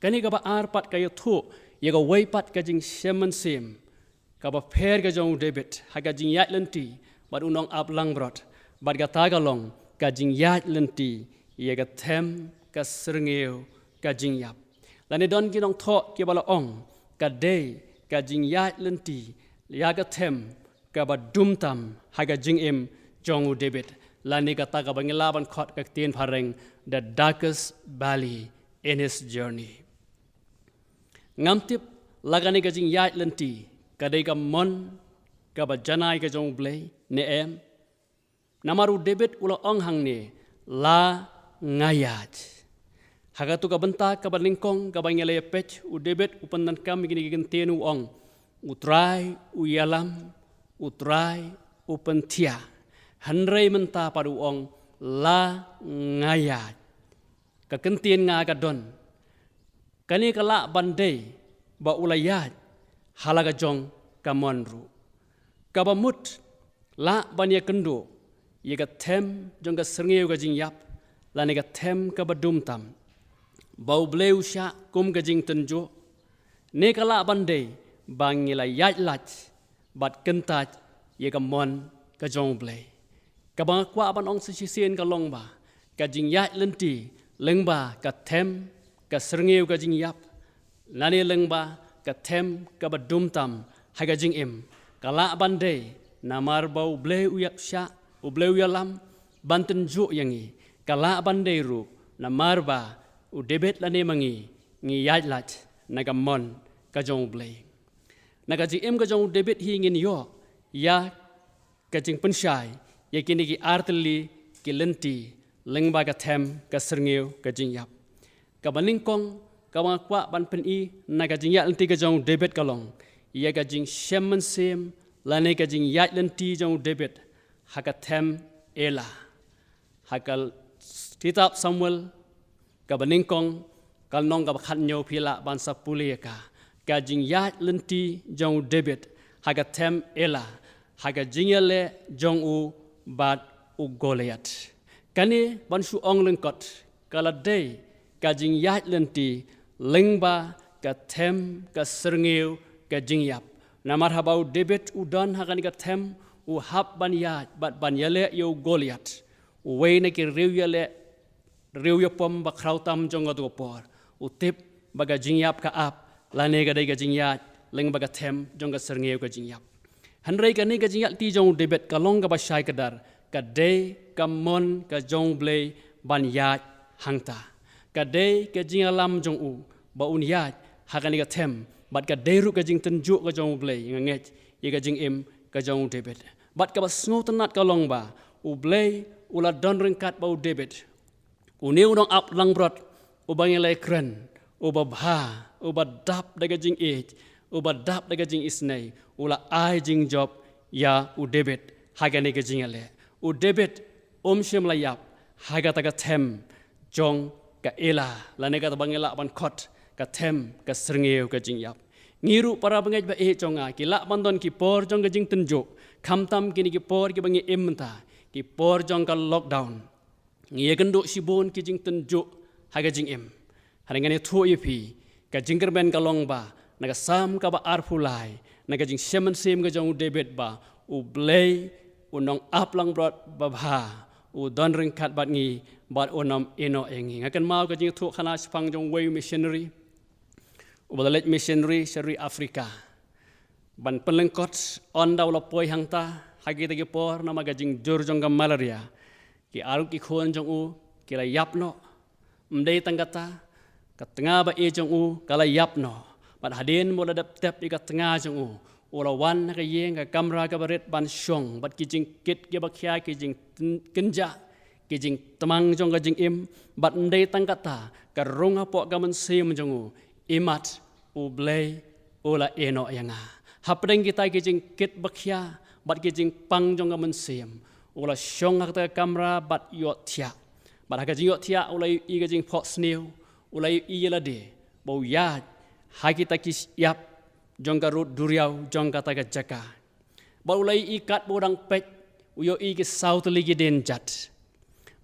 Kane kaba ar pat ka ïathuh ïa kawei pat ka jingshem mynsiem kaba pher ka jong u David ha ka jingïaid lynti bad u nongap langbrot, bad kata ka long ka jingïaid lynti ïa ka them ka syrngiew ka jingïap. Lane don ki nongthoh kiba la ong ka dei ka jingïaid lynti ïa ka them kaba dum tam ha ka jingim jong u David, lane kata kaba ngi lah ban khot ka ktien phareng, the darkest valley in his journey. Ngam tip la kane ka jingïaid lynti ka dei ka mon kaba janai ka jong u Blei ne em. Namar u David u la ong hangne, la nga ïaid. Ha katto ka bynta kaba nyngkong kaba ngi la ïa peit, u David u pyndonkam ïa kine ki kyntien, u ong, U Trai u ïalam, U Trai u pynthiah. Hynrei mynta pat u ong, la nga ïaid. Ka kyntien nga ka don. Kane ka lah ban dei ba u la ïaid ha la ka jong ka mon ruh. Kaba mut lah ban ïakynduh ïa ka them jong ka syrngiew ka jingïap, lane ka them kaba dum tam, ba u Blei u shah kum ka jingtynjuh. Ne ka lah ban dei ba ngi la ïaid lait bad kyntait ïa ka mon ka jong u Blei. Kaba nga kwah ban ong sa shisien ka long ba ka jingïaid lynti lyngba ka them ka syrngiew ka jingïap, lane lyngba ka them kaba dum tam ha ka jingim, ka lah ban dei namar ba u Blei u ïa shah, u Blei u ïalam ban tynjuh ïa ngi. Ka lah ban dei ruh namar ba u David lane ma ngi ngi ïaid lait na ka mon ka jong u Blei. Na ka jingim ka jong u David hi ngin ïoh ïa ka jingpynshai ïa kine ki artylli ki lynti lyngba ka them ka syrngiew ka jingïap. Kaba nyngkong kaba nga kwah ban pyni na ka jingïaid lynti ka jong u David ka long ïa ka jingshem mynsiem lane ka jingïaid lynti jong u David ha ka them Ela. Ha ka kitab Samuel kaba nyngkong, ka lynnong kaba khathynñiew, phi lah ban sa pule ïa ka. Ka jingïaid lynti jong u David ha ka them Ela, ha ka jingïaleh jong u bad u Goliath. Kane ban shu ong lyngkot, ka la dei ka jingïaid lynti lyngba ka them ka syrngiew ka jingïap. Namar haba u David u don ha kane ka them, u hap ban ïaid bad ban ïaleh ïa u Goliath, uwei na ki riew ïaleh, riew ïapom ba khraw tam jong kato ka por. U tip ba ka jingïap ka ap, lane ka dei ka jingïaid lyngba ka them jong ka syrngiew ka jingïap. Hynrei kane ka jingïaid lynti jong u David ka long kaba shai kdar, ka dei ka mon ka jong u Blei ban ïaid hangta. Ka dei ka jingïalam jong u ba un ïaid ha kane ka them, bad ka dei ruh ka jingtynjuh ka jong u Blei, nga ngeit, ïa ka jingim ka jong u David. Bad kaba sngewtynnat ka long ba u Blei u la don ryngkat bad u David. Une u nongap langbrot uba ngi la kren, uba bha, uba dap da ka jingïeit, uba dap da ka jingisynei, u la ai jingjop ïa u David ha kane ka jingïaleh. U David um shym la ïap ha kata ka them jong ka Ela, lane kata ba ngi lah ban khot ka them ka syrngiew ka jingïap. Ngi ruh para bangeit ba ïeit jong nga, ki lah ban don ki por jong ka jingtynjuh, khamtam kine ki por kiba ngi im mynta, ki por jong ka lockdown. Ngi ïakynduh shibun ki jingtynjuh ha ka jingim. Hynrei ngan ïathuh ïa phi, ka jingkyrmen ka long ba na ka Salm kaba arphew lai, na ka jingshem mynsiem ka jong u David ba u Blei u nongap langbrot babha, u don ryngkat bad ngi, bad un ym ïehnoh ïa ngi. Nga kynmaw ka jingïathuhkhana shaphang jong uwei u missionary uba la leit missionary sha ri Africa ban pynlyngkot. Ynda u la poi hangta ha kita ki por, namar ka jingjur jong ka malaria, ki ar ki khun jong u ki la ïap noh. Ym dei tang kata, ka tnga ba ïeit jong u ka la ïap noh. Bad hadien ba u la dep tep ïa ka tnga jong u, u la wan ha ka ïing, ka kamra kaba rit ban shong, bad ki jingkit kiba khia, ki jingkynjah, ki jingtmang jong ka jingim. Bad ym dei tang kata, ka rung hapoh ka mynsiem jong u, imat u Blei u la ïehnoh ïa nga. Hapdeng kita ki jingkit ba khia bad ki jingpang jong ka mynsiem, u la shong ha kata ka kamra bad ïohthiah. Bad ha ka jingïohthiah u la ïohi ka jingphohsniew, u la ïohi ïa lade ba u ïaid ha kita ki shyiap jong ka rud duriaw jong kata ka jaka. Bad u la ïohi katba u dang peit, u ïohi ki saw tylli ki dienjat.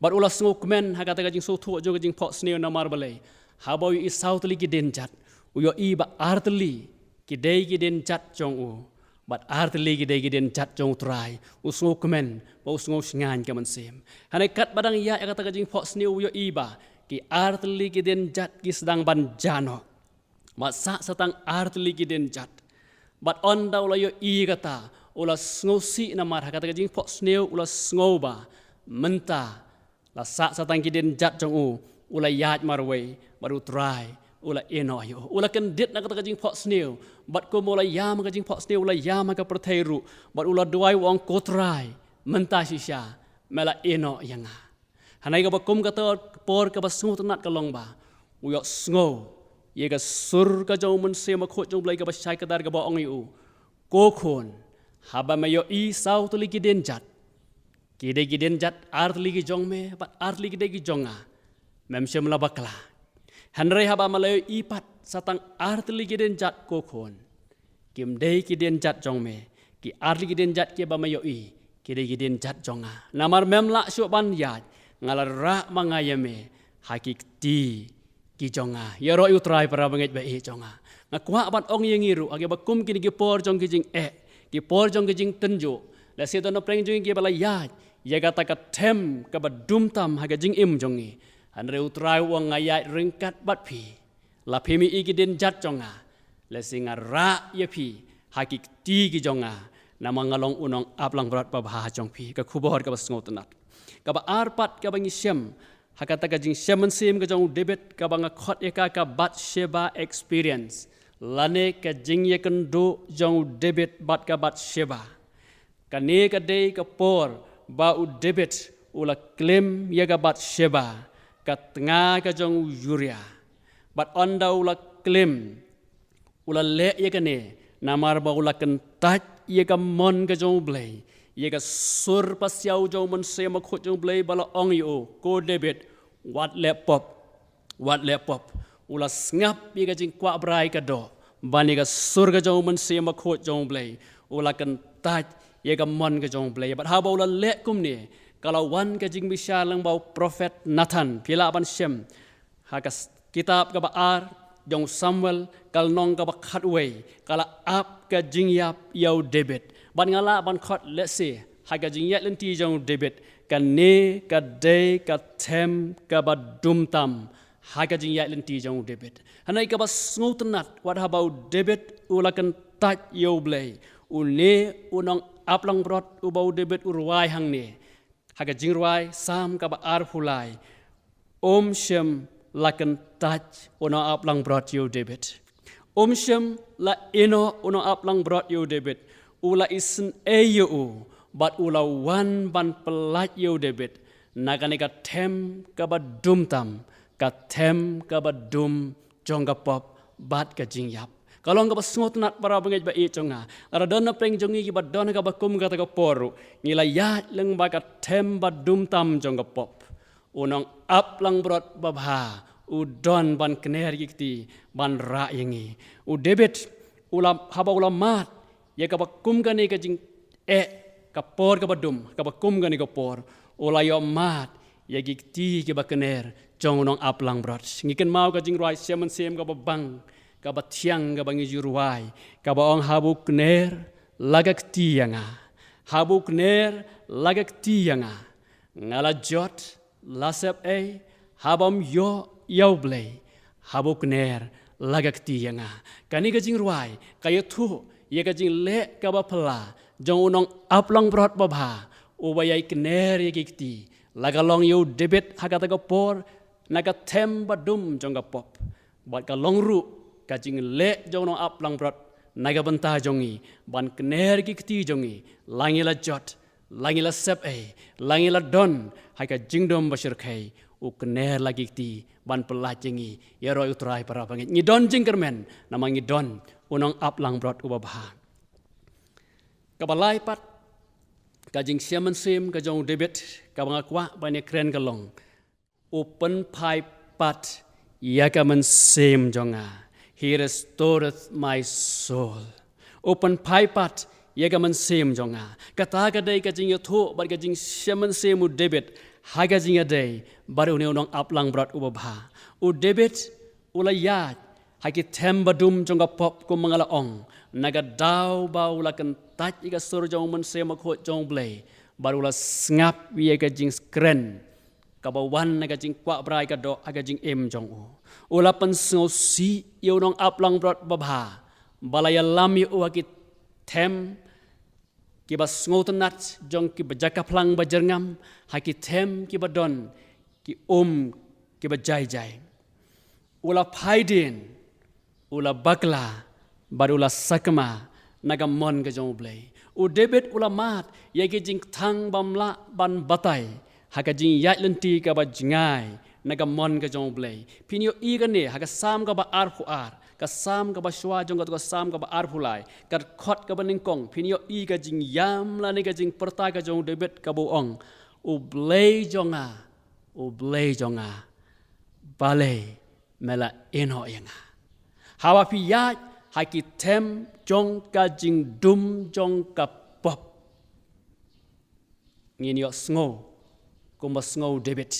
Bad u la sngewkmen ha kata ka jingsngewthuh jong ka jingphohsniew. Namar balei? Haba u ïohi saw tylli ki dienjat, u ïohi ba ar tylli ki dei ki dienjat jong u, bad ar tylli ki dei ki dienjat jong u Trai. U sngewkmen bad u sngewshngaiñ ka mynsiem. Hynrei katba dang ïaid ha kata ka jingphohsniew u ïohi ba ki ar tylli ki dienjat ki sdang ban jah noh. Bad sah sa tang ar tylli ki dienjat. Bad ynda u la ïohi kata, u la sngewsih, namar ha kata ka jingphohsniew u la sngew ba mynta la sah sa tang ki dienjat jong u, u la ïaid marwei bad u Trai u la ïehnoh ïa u. U la kyndit na kata ka jingphohsniew, bad kumba u la ïam ha ka jingphohsniew u la ïam ha ka pyrthei ruh. Bad u la duwai, u ong, ko Trai, mynta shisha me la ïehnoh ïa nga. Hynrei kaba kum kata ka por, kaba sngewtynnat ka long ba u ïohsngew ïa ka sur ka jong u Mynsiem Bakhuid jong u Blei kaba shai kdar, kaba ong ïa u, ko khun, haba me ïohi saw tylli ki dienjat, ki dei ki dienjat ar tylli ki jong me bad ar tylli ki dei ki jong nga, mem shym la bakla. Hynrei haba me la ïohi pat sa tang ar tylli ki dienjat, ko khun, kim dei ki dienjat jong me. Ki ar tylli ki dienjat kiba me ïohi, ki dei ki dienjat jong nga. Namar mem lah shuh ban ïaid, nga la rah ma nga ïa me ha ki kti ki jong nga. Ïaroh ïa u Trai, para bangeit ba ïeit jong nga. Nga kwah ban ong ïa ngi ruh ha kiba kum kine ki por jong ki jingeh, ki por jong ki jingtynjuh, lehse don na pdeng jong ngi kiba la ïaid ïa kata ka them kaba dum tam ha ka jingim jong ngi. Hynrei u Trai u ong, nga ïaid ryngkat bad phi. La phim ïohi ki dienjat jong nga, lehse nga rah ïa phi ha ki kti ki jong nga, namar nga long u nongap langbrot babha jong phi. Ka khubor kaba sngewtynnat. Kaba ar pat kaba ngi shem ha kata ka jingshem mynsiem ka jong u David, kaba nga khot ïa ka ka Bathsheba experience, lane ka jingïakynduh jong u David bad ka Bathsheba. Kane ka dei ka por ba u David u la klim ïa ka Bathsheba, ka tnga ka jong u Uriah. Bad ynda u la klim, u la leh ïa kane namar ba u la kyntait ïa ka mon ka jong u Blei, ïa ka sur pasiaw jong u Mynsiem Bakhuid jong u Blei ba la ong ïa u, ko David, wat leh pop. Wat leh pop. U la sngap ïa ka jingkwah brai ka doh ban ïa ka sur ka jong u Mynsiem Bakhuid jong u Blei. U la kyntait ïa ka mon ka jong u Blei. Bad haba u la leh kumne, ka la wan ka jingbishar lyngba u prophet Nathan. Phi lah ban shem ha ka s-, kitab kaba ar jong u Samuel, ka lynnong kaba khatwei, ka la ap ka jingïap ïa u David. Bad nga lah ban khot lehse ha ka jingïaid lynti jong u David, kane ka dei ka them kaba dum tam ha ka jingïaid lynti jong u David. Hynrei kaba sngewtynnat, wat haba u David u la kyntait ïa U Blei. Une u nongap langbrot uba u David u rwai hangne ha ka jingrwai Salm kaba arphew lai, um shym la kyntait u nongap langbrot ïa u David. Um shym la ïehnoh u nongap langbrot ïa u David. U la isynei ïa u bad u la wan ban pyllait ïa u David na kane ka them kaba dum tam, ka them kaba dum jong ka pop bad ka jingïap. Ka long kaba sngewtynnat para bangeit ba ïeit jong nga. Lada don na pdeng jong ngi kiba don ha kaba kum kata ka por ruh, ngi la ïaid lyngba ka them ba dum tam jong ka pop, u nongap langbrot babha u don ban kner ïa ki kti ban rah ïa ngi. U David u la, haba u la mad ïa kaba kum kane ka jingeh, ka por kaba dum, kaba kum kane ka por, u la ïoh mad ïa ki kti kiba kner jong u nongap langbrot. Ngi kynmaw ka jingrwai Sia Mynsiem kaba bang, kaba thiang, kaba ngi ju rwai, kaba ong, haba u kner la ka kti ïa nga, haba u kner la ka kti ïa nga, nga la jot, la sep ei, haba ym ïoh ïa U Blei, haba u kner la ka kti ïa nga. Kane ka jingrwai ka ïathuh ïa ka jingleh kaba phylla jong u nongap langbrot babha uba ïai kner ïa ki kti. La ka long ïa u David ha kata ka por na ka them ba dum jong ka pop, bad ka long ruh ka jingleh jong u nongap langbrot na ka bynta jong ngi, ban kner ki kti jong ngi, la ngi la jot, la ngi la sep ei, la ngi la don ha ka jingdum ba shyrkhei, u kner la ki kti ban pyllait ïa ngi. Ïaroh ïa U Trai para bangeit, ngi don jingkyrmen namar ngi don u nongap langbrot uba bha. Kaba lai pat, ka jingsia mynsiem ka jong u David kaba nga kwah ban ïakren ka long, u pynphai pat ïa ka mynsiem jong nga. He restoreth my soul. U pynphai pat ïa ka mynsiem jong nga. Kata ka dei ka jingïathuh bad ka jingsia mynsiem u David ha ka jingïadei bad une u nongap langbrot uba bha. U David u la ïaid ha ki them ba dum jong ka pop, kum ma nga la ong, na ka daw ba u la kyntait ïa ka sur jong u Mynsiem Bakhuid jong U Blei, bad u la sngap ïa ka jingkren kaba wan na ka jingkwah brai ka doh ha ka jingim jong u. U la pynsngewsih ïa u nongap langbrot babha ba la ïalam ïa u ha ki them kiba sngewtynnat jong kiba jaka phlang ba jyrngam, ha ki them kiba don ki um kiba jai jai. U la phaidien, u la bakla, bad u la sakma na ka mon ka jong U Blei. U David u la mad ïa ki jingkthang bym lah ban batai ha ka jingïaid lynti kaba jngai na ka mon ka jong U Blei. Phin ïohi kane ha ka Salm kaba arphew ar, ka Salm kaba shuwa jong kata ka Salm kaba arphew lai, ka dkhot kaba nyngkong, phin ïohi ka jingïam lane ka jingpyrta ka jong u David kaba u ong, U Blei jong nga, U Blei jong nga, balei me la ïehnoh ïa nga? Haba phi ïaid ha ki them jong ka jingdum jong ka pop, ngin ïohsngew kumba sngew u David.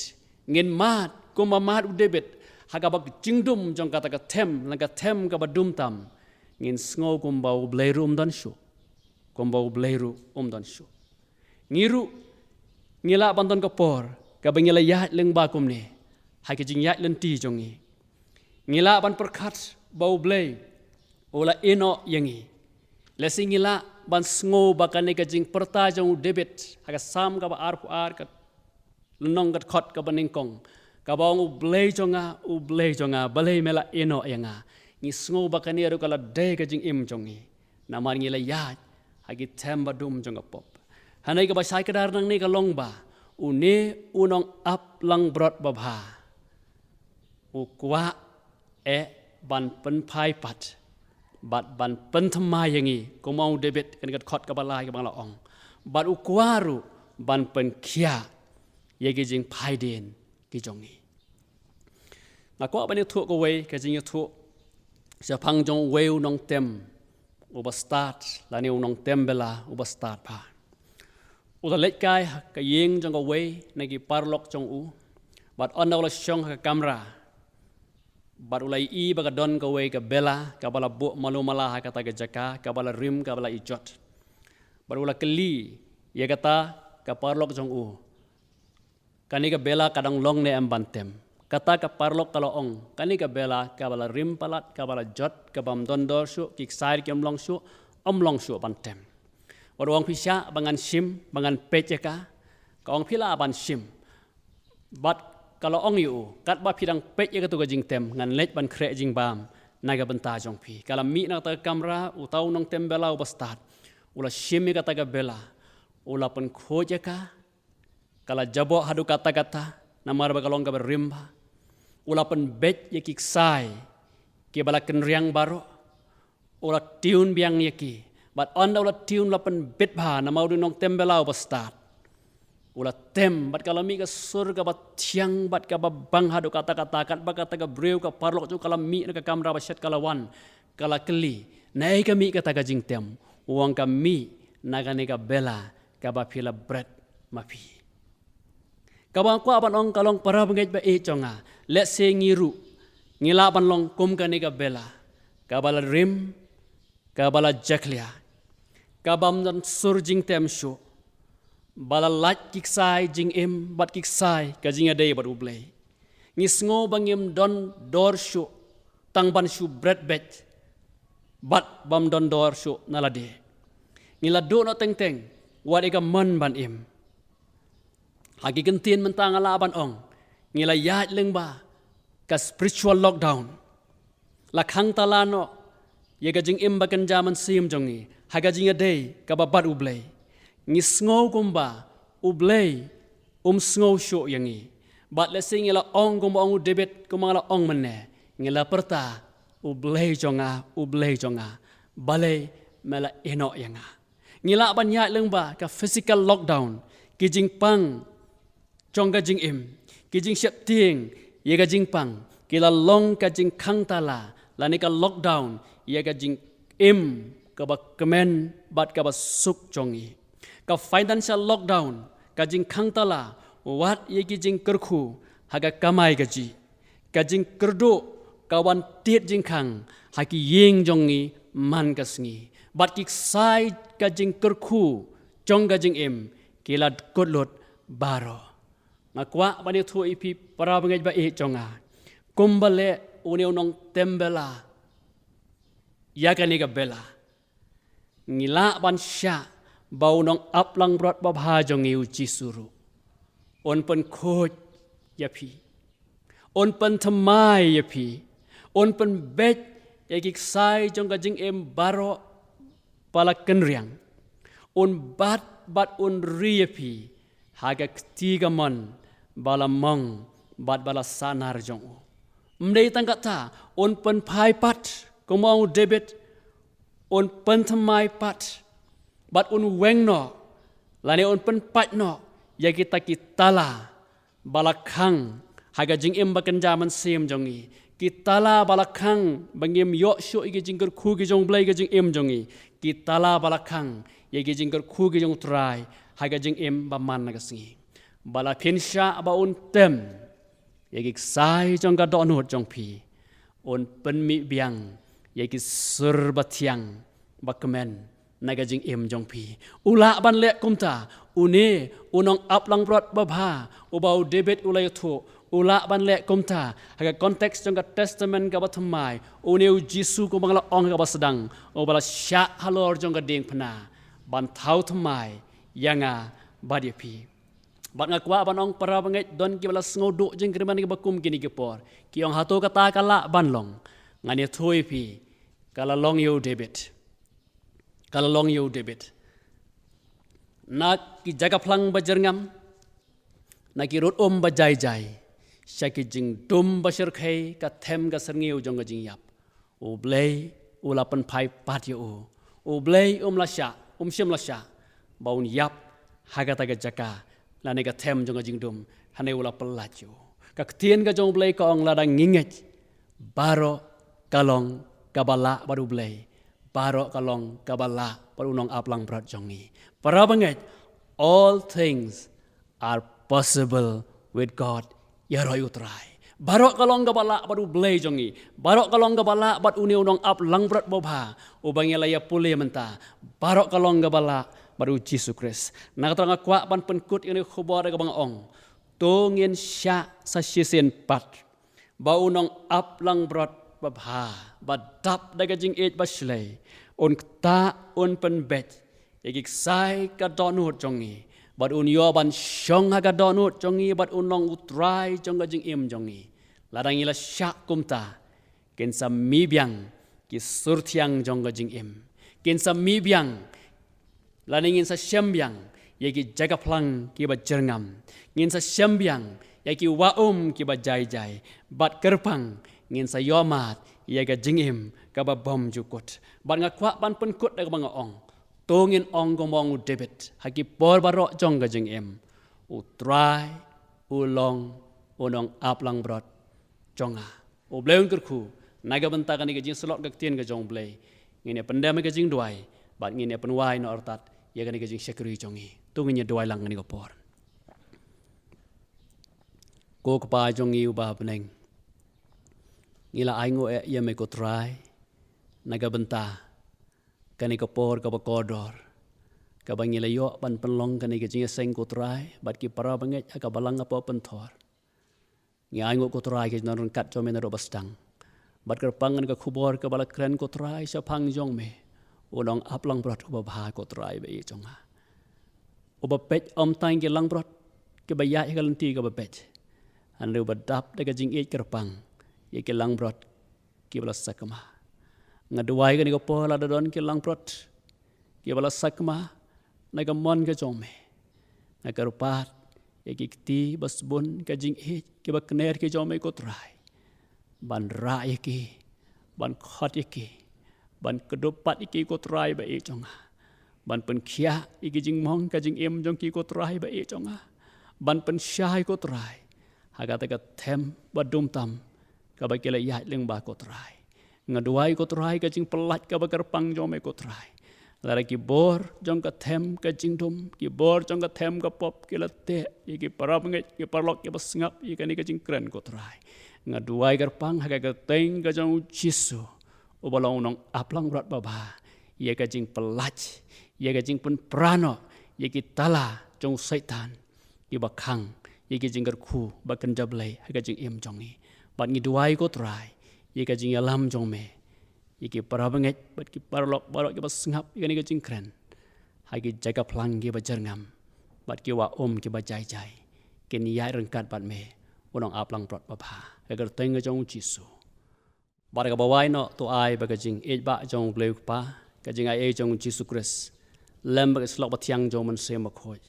Ngin mad kumba mad u David ha kaba jingdum jong kata ka them, lane ka them kaba dum tam. Ngin sngew kumba U Blei ruh um don shuh. Kumba U Blei ruh um don shuh. Ngi ruh ngi lah ban don ka por kaba ngi la ïaid lyngba kumne ha ki jingïaid lynti jong ngi. Ngi lah ban pyrkhat ba U Blei u la ïehnoh ïa ngi. Lehse ngi lah ban sngew ba kane ka jingpyrta jong u David ha ka Salm kaba arphew ar, ka lynnong, ka dkhot kaba nyngkong, kaba ong, U Blei jong nga, U Blei jong nga, balei me la ïehnoh ïa nga? Ngi sngew ba kane ruh ka la dei ka jingim jong ngi, namar ngi la ïaid ha ki them ba dum jong ka pop. Hynrei kaba shai kdar nangne ka long ba une u nongap langbrot babha u kwah eh ban pynphai pat bad ban pynthymmai ïa ngi, kum u David, kane ka dkhot kaba lai kaba nga la ong. Bad u kwah ruh ban pynkhiah ïa ki jingphaidien ki jong ngi. Nga kwah ban ïathuh kawei ka jingïathuh shaphang jong uwei u nongtem uba stad, lane u nongtem bela uba stad bha. U la leit kai ha ka ïing jong kawei na ki paralok jong u, bad ynda u la shong ha ka kamra, bad u la ïohi ba ka don kawei ka bela kaba la buh malu mala ha kata ka jaka, kaba la rim, kaba la ijot. Bad u la kylli ïa kata ka paralok jong u, kane ka bela ka dang long ne em ban tem? Kata ka paralok ka la ong, kane ka bela kaba la rim palat, kaba la jot, kabym don dor shuh, ki ksai kim long shuh, ym long shuh ban tem. Wat ong phi shah ba ngan shim, ba ngan peit ïa ka. Ka ong phi lah ban shim. Bad ka la ong ïa u, katba phi dang peit ïa katu ka jingtem, ngan leit ban khreh jingbam na ka bynta jong phi. Ka la mih na kata ka kamra, uta u nongtem bela uba stad, u la shim ïa kata ka bela, u la pynkhuid ïa ka, ka la jaboh haduh katta katta, namar ba ka long kaba rim bha. U la pynbeit ïa ki ksai kiba la kynriang baroh, u la tune biang ïa ki. Bad ynda u la tune, u la pynbit bha, namar u dei u nongtem bela uba stad. U la tem, bad ka la mih ka sur kaba thiang bad kaba bang haduh katta katta, katba kata ka briew, ka paralok jong u, ka la mih na ka kamra ba shet, ka la wan, ka la kylli, naei ka mih kata ka jingtem? U ong, ka mih na kane ka bela kaba phi la bret ma phi. Kaba nga kwah ban ong, ka long, para bangeit ba ïeit jong nga, lehse ngi ruh ngi lah ban long kum kane ka bela kaba la rim, kaba la jakhlia, kabym don sur jingtem shuh, ba la lait ki ksai jingim bad ki ksai ka jingïadei bad U Blei. Ngi sngew ba ngim don dor shuh tang ban shu bret beit, bad bym don dor shuh na lade. Ngi la duh noh teng teng wat ïa ka mon ban im. Ha ki kyntien mynta nga lah ban ong, ngi la ïaid lyngba ka spiritual lockdown. La khang tala noh ïa ka jingim ba kynja mynsiem jong ngi ha ka jingïadei kaba bad U Blei. Ngi sngew kumba U Blei um sngew shuh ïa ngi. Bad lehse ngi la ong kumba ong u David, kumba nga la ong mynne, ngi la pyrta, U Blei jong nga, U Blei jong nga, balei me la ïehnoh ïa nga? Ngi lah ban ïaid lyngba ka physical lockdown, ki jingpang jong ka jingim, ki jingsheptieng ïa ka jingpang, ki la long ka jingkhang tala lane ka lockdown ïa ka jingim kaba kmen bad kaba suk jong ngi. Ka financial lockdown, ka jingkhang tala wat ïa ki jingkyrkhu ha ka kamai kajih. Ka jingkyrduh ka wan tied jingkhang ha ki ïing jong ngi man ka sngi. Bad ki ksai ka jingkyrkhu jong ka jingim ki la kut lut baroh. Nga kwah ban ïathuh ïa phi, para bangeit ba ïeit jong nga, kumba leh une u nongtem bela ïa kane ka bela, ngi lah ban shah ba u nongap langbrot babha jong ngi, U Jisu ruh, un pynkhuid ïa phi, un pynthymmai ïa phi, un pynbeit ïa ki ksai jong ka jingim baroh ba la kynriang. Un bat bad un ri ïa phi ha ka kti kamon ba la mong bad ba la sahnarphna jong u. Ym dei tang katta, un pynphai pat, kumba ong u David, un pynthymmai pat, bad un weng noh, lane un pynpait noh ïa kita ki tala ba la khang ha ka jingim ba kynja mynsiem jong ngi. Ki tala ba la khang ba ngim ïoh shuh ïa ki jingkyrkhu ki jong U Blei ha ka jingim jong ngi. Ki tala ba la khang ïa ki jingkyrkhu ki jong U Trai ha ka jingim ba man la ka sngi. Ba la pynshah ba un tem ïa ki ksai jong ka dohnud jong phi, un pynmih biang ïa ki sur ba thiang ba kmen na ka jingim jong phi. U lah ban leh kumta, une u nongap langbrot babha uba u David u la ïathuh, u lah ban leh kumta ha ka context jong ka Testament kaba thymmai, une U Jisu, kumba nga la ong ha kaba sdang, uba la shah halor jong ka diengphna ban thaw thymmai ïa nga bad ïa phi. Bad nga kwah ban ong, para bangeit, don kiba la sngewduh jingkyrmen kiba kum kine ki por, ki ong, hato kata ka lah ban long? Ngan ïathuh ïa phi, ka la long ïa u David. Ka la long ïa u David. Na ki jaka phlang ba jyrngam, na ki rud um ba jai jai, sha ki jingdum ba shyrkhei, ka them ka syrngiew jong ka jingïap, U Blei u la pynphai pat ïa u. U Blei um la shah, um shym la shah ba un ïap ha kata ka jaka lane ka them jong ka jingdum, hynrei u la pyllait ïa u. Ka ktien ka jong U Blei ka ong, lada ngi ngeit, baroh ka long kaba lah bad U Blei, baroh ka long kaba lah bad u nongap langbrot jong ngi. Para bangeit, all things are possible with God. Ïaroh ïa U Trai, baroh ka long kaba lah bad U Blei jong ngi. Baroh ka long kaba lah bad une u nongap langbrot babha uba ngi la ïa pule mynta. Baroh ka long kaba lah bad U Jisu Khrist. Na kata nga kwah ban pynkut ïa kane ka khubor da kaba nga ong, To ngin shah sa shisien pat ba u nongaplangbrot babha, ba dap da ka jingïeit bashlei, un ktah, un pynbeit ïa ki ksai ka dohnud jong ngi, bad un ïoh ban shong ha ka dohnud jong ngi, bad un long u trai jong ka jingim jong ngi. Lada ngi la shah kumta, kin sa mih biang ki sur thiang jong ka jingim. Kin sa mih biang, lane ngin sa shem biang ïa ki jaka phlang kiba jyrngam. Ngin sa shem biang ïa ki wah um kiba jai jai. Bad kyrpang, ngin sa ïohmad ïa ka jingim kaba bymjukut. Bad nga kwah ban pynkut da kaba nga ong, to ngin ong kumba ong u David ha ki por baroh jong ka jingim: U Trai u long u nongaplangbrot jong nga. U Blei un kyrkhu na ka bynta kane ka jingsyllok ka ktien ka jong u Blei. Ngin ïa pyndem ïa ka jingduwai bad ngin ïa pynwai noh artat ïa kane ka jingshakri jong ngi. To ngin ïa duwai lang kane ka por. Ko Kpa jong ngi uba ha bneng, ngi la ainguh ïa me ko Trai na ka bynta kane ka por kaba kordor, kaba ngi la ïoh ban pynlong kane ka jingïaseng ko Trai bad ki para bangeit ha ka balang ka por pynthor. Ngi ainguh ko Trai ka jingdon ryngkat jong me naduh ba sdang. Bad kyrpang, kane ka khubor kaba la kren ko Trai shaphang jong me, u nongaplangbrot uba bha ko Trai ba ïeit jong nga, uba peit ym tang ki langbrot kiba ïaid ha ka lynti kaba beit, hynrei uba dap da ka jingïeit kyrpang ïa ki langbrot kiba la sakma. Nga duwai kane ka por, lada don ki langbrot kiba la sakma na ka mon ka jong me, nga kyrpad ïa ki kti ba sbun ka jingïeit kiba kner ki jong me ko Trai, ban rah ïa ki, ban khot ïa ki, ban kdup pat ïa ki ko Trai ba ïeit jong nga, ban pynkhiah ïa ki jingmong ka jingim jong ki ko Trai ba ïeit jong nga, ban pynshai ko Trai ha kata ka them ba dum tam kaba ki la ïaid lyngba ko Trai. Nga duwai ko Trai ka jingpyllait kaba kyrpang jong me ko Trai. Lada ki bor jong ka them ka jingdum, ki bor jong ka them ka pop ki la teh ïa ki para bangeit, ki paralok kiba sngap ïa kane ka jingkren ko Trai, nga duwai kyrpang ha ka kyrteng ka jong u Jisu, uba long u nongaplangbrot babha, ïa ka jingpyllait, ïa ka jingpynpra noh ïa ki tala jong u Soitan kiba khang ïa ki jingkyrkhu ba kynja Blei ha ka jingim jong ngi. Bad ngi duwai ko Trai ïa ka jingïalam jong me ïa ki para bangeit bad ki paralok baroh kiba sngap ïa kane ka jingkren ha ki jaka phlang kiba jyrngam bad ki wah um kiba jai jai, kin ïaid ryngkat bad me, u nongaplangbrot babha, ha ka kyrteng ka jong u Jisu. Bad kaba wai noh, to ai ba ka jingïeit bah jong u Blei u Kpa, ka jingaiei jong u Jisu Khrist, lem bad ka syllok bathiang jong u Mynsiem Bakhuid,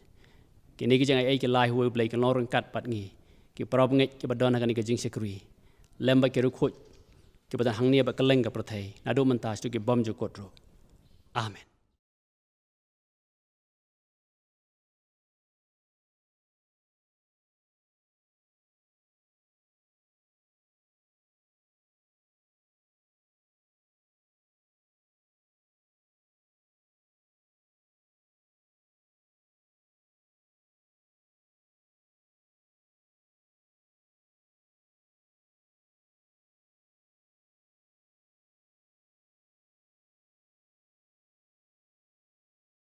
kine ki jingaiei ki la ai ha uwei u Blei, kin long ryngkat bad ngi ki para bangeit kiba don ha kane ka jingshakri, lem bad ki riewkhuid kiba don hangne bad kylleng ka pyrthei, naduh mynta shaduh ki bymjukut ruh. Amen.